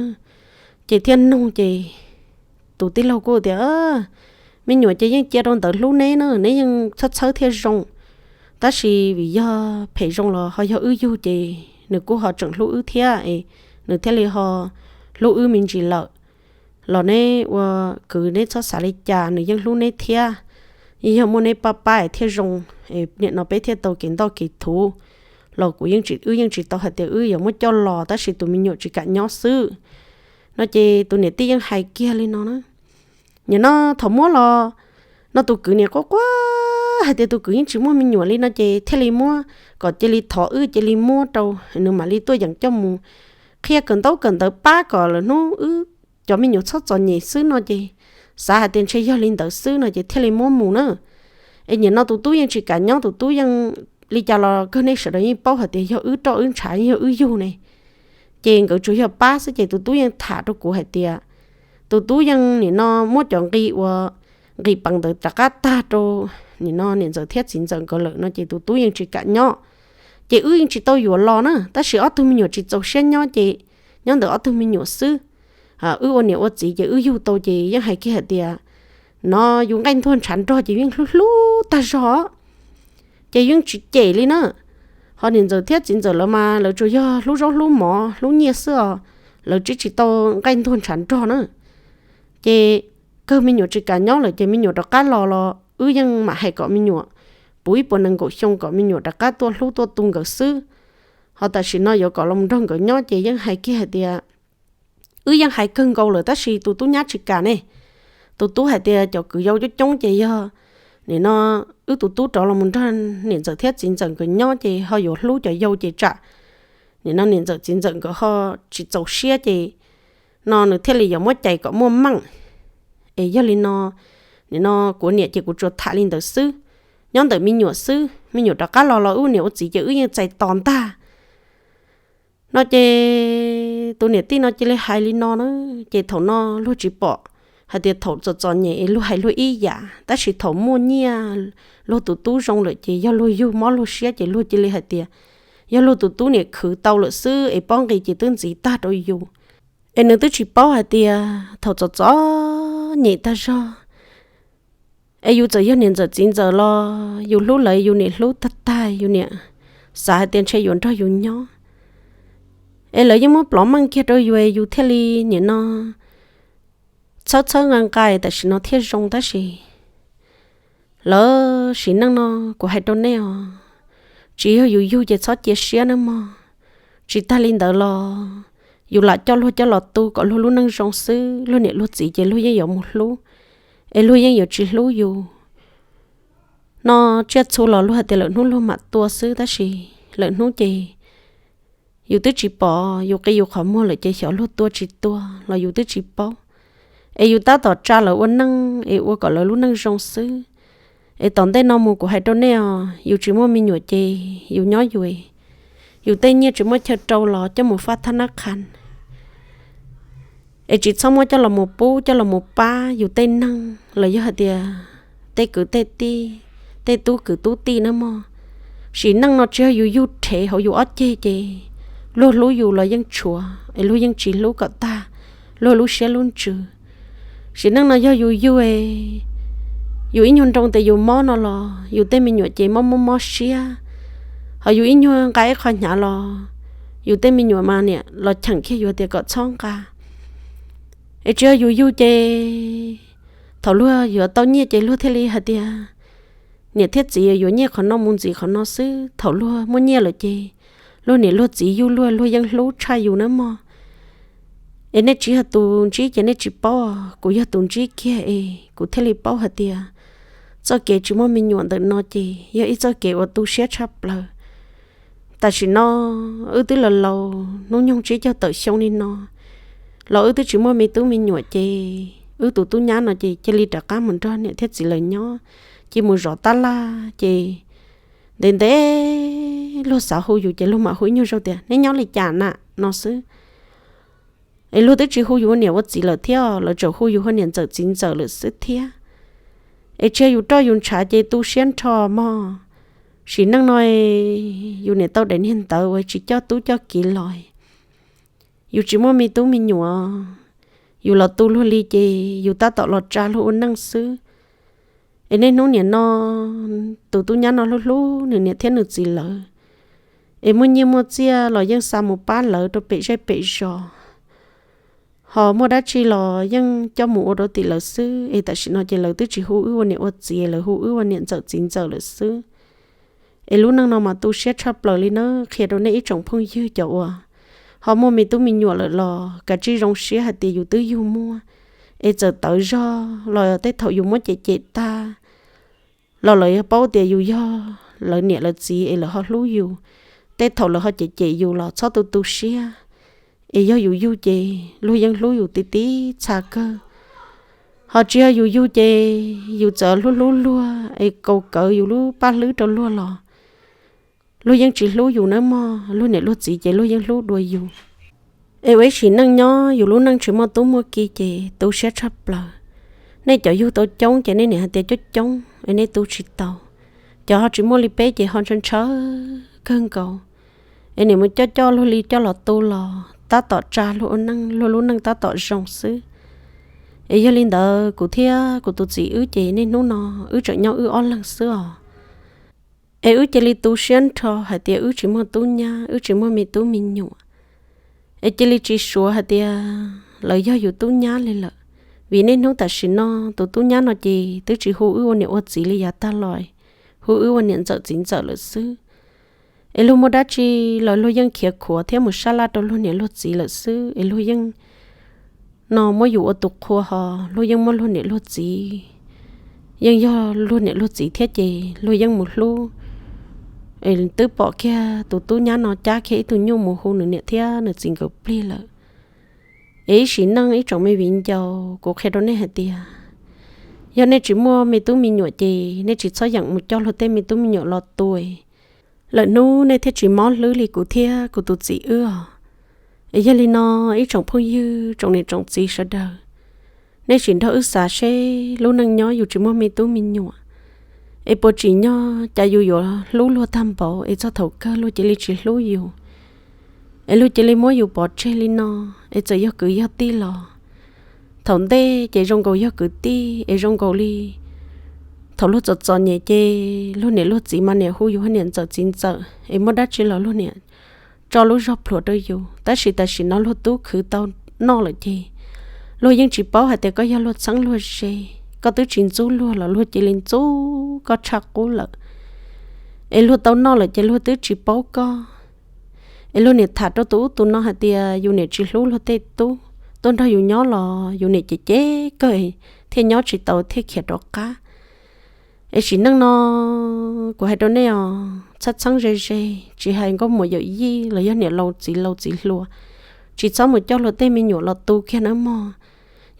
ces thiaj nug ces tus tij laug kuj tias, me nyuam ces yeej cia rau ntawd hlub neb na, neb yeej txhawb txhawb thiaj zoo, tab sis vim yog phem zoo los ho yog wb yug ces nws kuj ho tseem hlub wb thiab es nws thiaj li ho hlub wb me ntsis lawm. Los neb ua kwv neb txhob xav li cas, nws yeej hlub neb thiab, yog muaj neb pab pab es thiaj zoo, es nim no peb thiaj tau kev ntoj kev thuv. Los kuv yeej tsis, wb yeej tsis tau hais tias wb yuav muab coj los, tab sis tus me nyuam tsis kam nyob xwb no ces tus niam tij yeej hais kiag li no na. Nim no thaum muab los no tus kwv nim quaj quaj hais tias tus kwv yeej tsis muaj me nyuam li no ces thiaj li muab kom cia li thov wb cia li muab rau nws mam li tuaj yeem coj mus qhia kawm ntaub kawm ntawv pab kom lawm hnub wb cov me nyuam txhob txom nyem xwb no ces xav hais tias ntshe yog li ntawd xwb no ces thiaj li muab mus na. Es nim no tus tub yeej tsis kam nyob, tus tub yeej li cas los kawg nej sawv daws yeej paub hais tias yog wb roj wb ntshav yog wb yug ne, ces nkawd tsuas yog pab xwb ces tus tub yeej tham rau kuv hais tias tus tub yeej nim no muab cov nqi uas nqis peev ntawd rov qab tag rau nim no niam ntxawm thiab txiv ntxawm nkawd lawm no ces tus tub yeej tsis kam nyob. Ces wb yeej tsis tau yuav los na, tab sis ob tug me nyuam tsis txaus siab nyob ces nyob ntawm ob tug me nyuam xwb. Wb ua niam ua txiv ces wb yug tau ces yeej hais kiag hais tias no yus nqaij ntuag ntshav nrog ces yeej hlub hlub tag zog, ces yeej tsis cem li na. Ho niam ntxawm thiab txiv ntxawm lawv mas lawv tsuas yog hlub zaub hlub mov hlub nyiaj xwb os, lawv tsis tau nqaij ntuag ntshav nrog na. Ces kawg me nyuam tsis kam nyob lawm ces me nyuam rov qab los los wb yeej mam hais kom me nyuam puv ib puas nees nkaum xyoo kom me nyuam rov qab tuaj hlub tuaj tu nkawd xwb. Ho tam sim no yuav kom los nrog nkawd nyob ces yeej hais kiag hais tias wb yeej hais kawg nkaus lawm tab sis tus tub nyab tsis kam ne. Tus tub hais tias cov kwv yau coob coob ces yog nim no wb tus tub rov los mus nrog niam ntxawm thiab txiv ntxawm nkawd nyob ces ho yuav hlub cov yau ces tsam nim no niam ntxawm txiv ntxawm nkawd ho tsis txaus siab ces no nws thiaj li yuav muab cais kom muaj meej. Es yog li no, nim no kuv niam ces kuv tsuas tham li ntawd xwb, nyob ntawm me nyuam xwb, me nyuam rov qab los los wb niam ua txiv ces wb yeej txais tos ntag no ces tus niam tij no cia li hais li no na. Ces thaum no luag tsis pom hais tias thaum txom txom nyem es luag hais luag ib yam, tab sis thaum muaj nyiaj luag tus tub zoo lawm ces yog luag yug mob luag siab ces luag cia li hais tias yog luag tus tub niam khwv tau lawm xwb es pob nqis ces twb ntxiv tag rau yus. Es nws twb tsis paub hais tias thaum txom txom nyem tag zog es yus txawm yog niam ntxawm txiv ntxawm los yus hlub lawv, yus niam hlub tag tag, yus niam xav hais tias ntshe yuav nrog yus nyob. Es lawv yeej muab plov meej kiag rau yus, yus thiaj li nim no txhawb txhawb nqa nqa tam sim no thiaj zoo tab sis lawv sim neej no kuv hais rau nej os, tsis yog yus yug ces txhob cia siab nawb mog. Tsis tag li ntawd los yus lam coj luag coj los tu kom luag lub neej zoo xwb, luag niam luag txiv ces luag yeej yuav mus hlub, es luag yeej yuav tsis hlub yus. No tsiaj txhu los luag hais tias lawm hnub luag mam tua xwb tab sis lawm hnub ces yus twb tsis pom yus qi yus qhov muag lawm ces xyov luag tua tsis tua los yus twb tsis paub. Es yus tab tom tsa lawv ua neej es ua kom lawv lub neej zoo xwb. Es tom ntej no mus kuv hais rau nej os, yus tsis muaj me nyuam ces yus nyob yus, yus tej nyiaj tsis muaj chaw rau los coj mus faj thab nab qha, es tsis txhob muab coj los mus pub coj los mus pab yus tej neeg los yog hais tias tej kwv tej tij, tej tub kwv tub tij nawb mog. Sim neej no tsis yog yus yug rhev hauv yus ob ceg ces luag hlub yus los yeej tshuav es luag yeej tsis hlub kom tag luag lub siab lub ntsws. Sim neej no yog yus yug, yus ib nyuag nroo tias yus mob no los yus tej me nyuam ces mob mob mob siab, ho yus ib nyuag nqa ib qho hnyav los yus tej me nyuam mas niam los cheem kiag yus tias kom txhob nqa. Es tsis yog yus yug ces thaum luag yuav tau nyiaj ces luag thiaj li hais tias niam thiab txiv yuav nyiaj qhov no mus ntxiv qhov no xwb. Thaum luag muaj nyiaj lawm ces luag niam luag txiv yug luag, luag yeej hlub tshaj yus nawb mog. Es nej tsis yog tus ntsib ces nej tsis paub, kuv yog tus ntsib kiag es kuv thiaj li paub hais tias txoj kev tsis muaj me nyuam ntawm no ces yog ib txoj kev uas tu siab tshaj plaws. Tam sim no wb twb laus laus hnub nyoog tsib caug tawm xyoo li no los wb twb tsis muaj me tub me nyuam ces wb tus tub nyab no ces cia li rov qab mus nrog niam thiab txiv lawv nyob, ces mus zov tab laj ces ntev ntev luag xav hu yus ces luag mam hu ib nyuag zaug tias neb nyob li cas na no xwb. Es luag twb tsis hu yus ua niam ua txiv lawm thiab, lawv tseem hu yus ua niam ntxawm txiv ntxawm lawm xwb thiab. Es tsis yog yus roj yus ntshav ces tu siab nrho mog. Sim neej no yus niam tau daim niag ntawv uas tsis coj tub coj kiv los, yus tsis muaj me tub me nyuam, yus los tu luag li ces yus tab tom los tsa luag ua neej xwb. Es niaj hnub niam no tus tub nyab no hlub hlub nws niam thiab nws txiv lawv, es muaj nyiaj muaj txiaj los yeej xa mus pab lawv rau pem zej pem zos, ho muaj dab tsi los yeej coj mus ua rau tim lawv xwb. Es tam sim no ces lawv twb tsis hu wb ua niam ua txiv, lawv hu wb ua niam ntxawm txiv ntxawm lawm xwb. Es lub neej no mas tu siab tshaj plaws li na. Qhia rau nej ib tsoom phooj ywg cov uas ho muaj me tub me nyuam lawm los kav tsij zoo siab hais tias yus twb yug muaj, es txawm tawv zog los tej thaum yus muab cem cem tag los lawv yog paub tias yus yog lawv niam lawv txiv es lawv ho hlub yus. Tej thaum lawv ho cem cem yus los txhob tu tu siab, es yog yus yug ces luag yeej hlub yus tib tib txha kawg. Ho tsis yog yus yug ces yus txawm hlub hlub luag es kaus kawv yus lub paj hlwb rau luag los luag yeej tsis hlub yus nawb mog. Luag niam luag txiv ces luag yeej hlub dua yus. Es ua ib sim neej nyob yus lub neej tsis muaj tub muaj ki ces tu siab tshaj plaws. Nej cov yug tau coob ces nej niam hais tias coob coob es nej tu tsis tau. Cov ho tsis muaj li peb ces ho ntshaw ntshaw kawg nkaus, es niam mus coj coj luag li coj los tu los tab tom tsa luag ua neej, luag lub neej tab tom zoo xwb. Es yog li ntawd kuv thiab kuv tus txiv wb ces niaj hnub no wb tseem nyob wb ob leeg xwb os. Es wb cia li tu siab nrho hais tias wb tsis muaj tub nyab, wb tsis muaj me tub me nyuam. Es cia li tsis suav hais tias lawv yog yus tub nyab li lawm, vim niaj hnub tam sim no tus tub nyab no ces twb tsis hu wb ua niam ua txiv li yav tag los, hu wb ua niam ntxawm txiv ntxawm lawm xwb. Es luag muaj dab tsi los luag yeej khiav khuav thiab mus sab laj rau luag niam luag txiv lawm xwb. Es luag yeej no muab yus ua tus qhua ho luag yeej muab luag niam luag txiv, yeej yog luag niam luag txiv thiab ces luag yeej mus hlub. Es twb pom kiag tus tub nyab no cab kiag ib tug nyuj mus hu nws niam thiab nws txiv nkawd plig lawm. Es ib sim neej ib tsoom me viv ncaus, kuv qhia rau nej hais tias yog nej tsis muaj me tub me nyuam ces nej tsis txhob yeem mus coj luag tej me tub me nyuam los tu, lwm hnub nej thiaj tsis mob hlwb li kuv thiab kuv tus txiv wb os. Es yog li no ib tsoom phooj ywg tsoom niam tsoom txiv sawv daws, nej sim nrog wb xav seb lub neej nyob yus tsis muaj me tub me nyuam, es puas tsim nyog cas yus yuav hlub luag tag npaum es txog thaum kawg luag cia li tsis hlub yus, es luag cia li muab yus pov tseg li no. Es txawm yog kwv yog tij los thaum ntej ces zoo nkaus yog kwv tij es zoo nkaus li thaum luag txom txom nyem ces luag niam luag txiv mas niam hu yus ua niam ntxawm txiv ntxawm es muaj dab tsi los luag niam tso lub zog plhuav rau yus. Tab sis tam sim no luag tub khwv tau noj lawm ces luag yeej tsis paub hais tias koj yog luag txheeb luag ze, koj twb tsis ntxub luag los luag cia li ntxub koj tshaj qub lawm. Es luag tau noj lawm ces luag twb tsis paub koj. Es luag niam tham rau tus ub tus no hais tias yus niam tsis hlub luag tej tub, tuaj nrog yus nyob los yus niam cem cem kawg thiaj nyob tsis tau thiaj khiav rov qab. Es sim neej no kuv hais rau nej os, txheeb txheeb ze ze, tsis hais nkauj muam yawm yij los yog niam laus txiv laus txiv hluas, tsis txhob mus coj luag tej me nyuam los tu kiag nawb mog.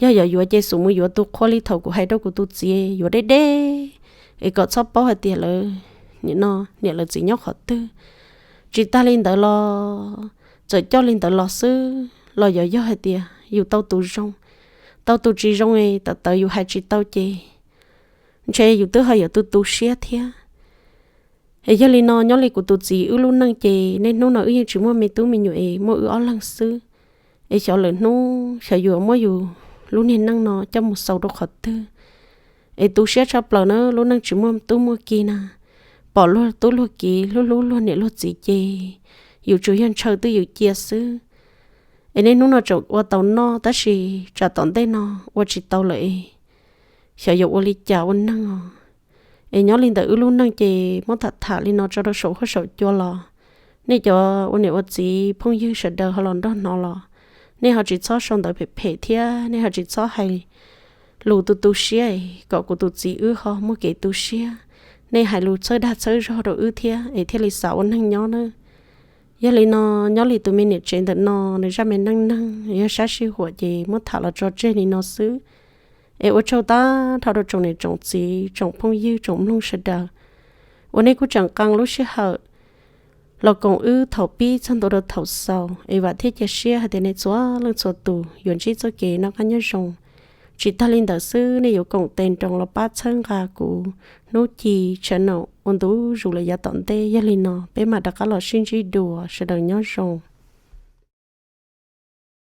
Yog yuav yuav ces xub mus yuav tus qhua li thaum kuv hais rau kuv tus txiv yuav deb deb, es kom txhob paub hais tias lawv niam lawv txiv nyob qhov twg. Tsis tag li ntawd los txawm coj li ntawd los xwb los yog yog hais tias yus tau tus zoo, tau tus tsis zoo es tawv tawv yus hais tsis tau ces ntshe yus twb ho yuav tu tu siab thiab. Es yog li no nyob li kuv tus txiv wb lub neej ces niaj hnub no wb yeej tsis muaj me tub me nyuam es muaj wb ob leeg xwb. Es xyov lwm hnub xyov yuav muab yus lub niag neej no coj mus xaus rau qhov twg. Es tu siab tshaj plaws na, lub neej tsis muaj tub muaj ki na, pom luag tub luag ki hlub hlub luag niam luag txiv ces yus tsuas yog ntshaw twj ywm cia xwb. Es niaj hnub no tseem ua tau noj tab sis tsam tom ntej no ua tsis tau lawm es xyov yuav ua li cas ua neej os. Es nyob li ntawm wb lub neej ces muab tham tham li no tso rau saum huab saum cua los nej cov ua niam ua txiv phooj ywg sawv daws ho los nrog hnov los nej ho tsis txhob sau ntawv phem phem thiab nej ho tsis txhob hais lus tu tu siab es kom kuv tus txiv wb ho muaj kev tu siab. Nej hais lus txhawb dag txhawb zog rau wb thiab es thiaj li xav ua neeg nyob na. Yog li no, nyob li tus me niam tsev ntawm no nws zaj me neej neeg yog sab sij huam ces muab tham los tso tseg li no xwb. Es ua tsaug tag nrho rau tsoom niam tsoom txiv tsoom phooj ywg tsoom mloog sawv daws uas nej kuj tseem qee lub sij hawm los koom wb thaum pib txog ntua rau thaum xaus es vam thiab cia siab hais tias nej txhua leej txhua tus yuav ntsib txoj kev noj qab nyob zoo, Tsis tag li ntawd xwb, nej yuav koom tes nroos los pab txhawb nqa kuv Hnub Ci channel ua ntu zus lawm yav tom ntej. Yog li no peb mam rov qab los sib ntsib dua, sawv daws nyob zoo.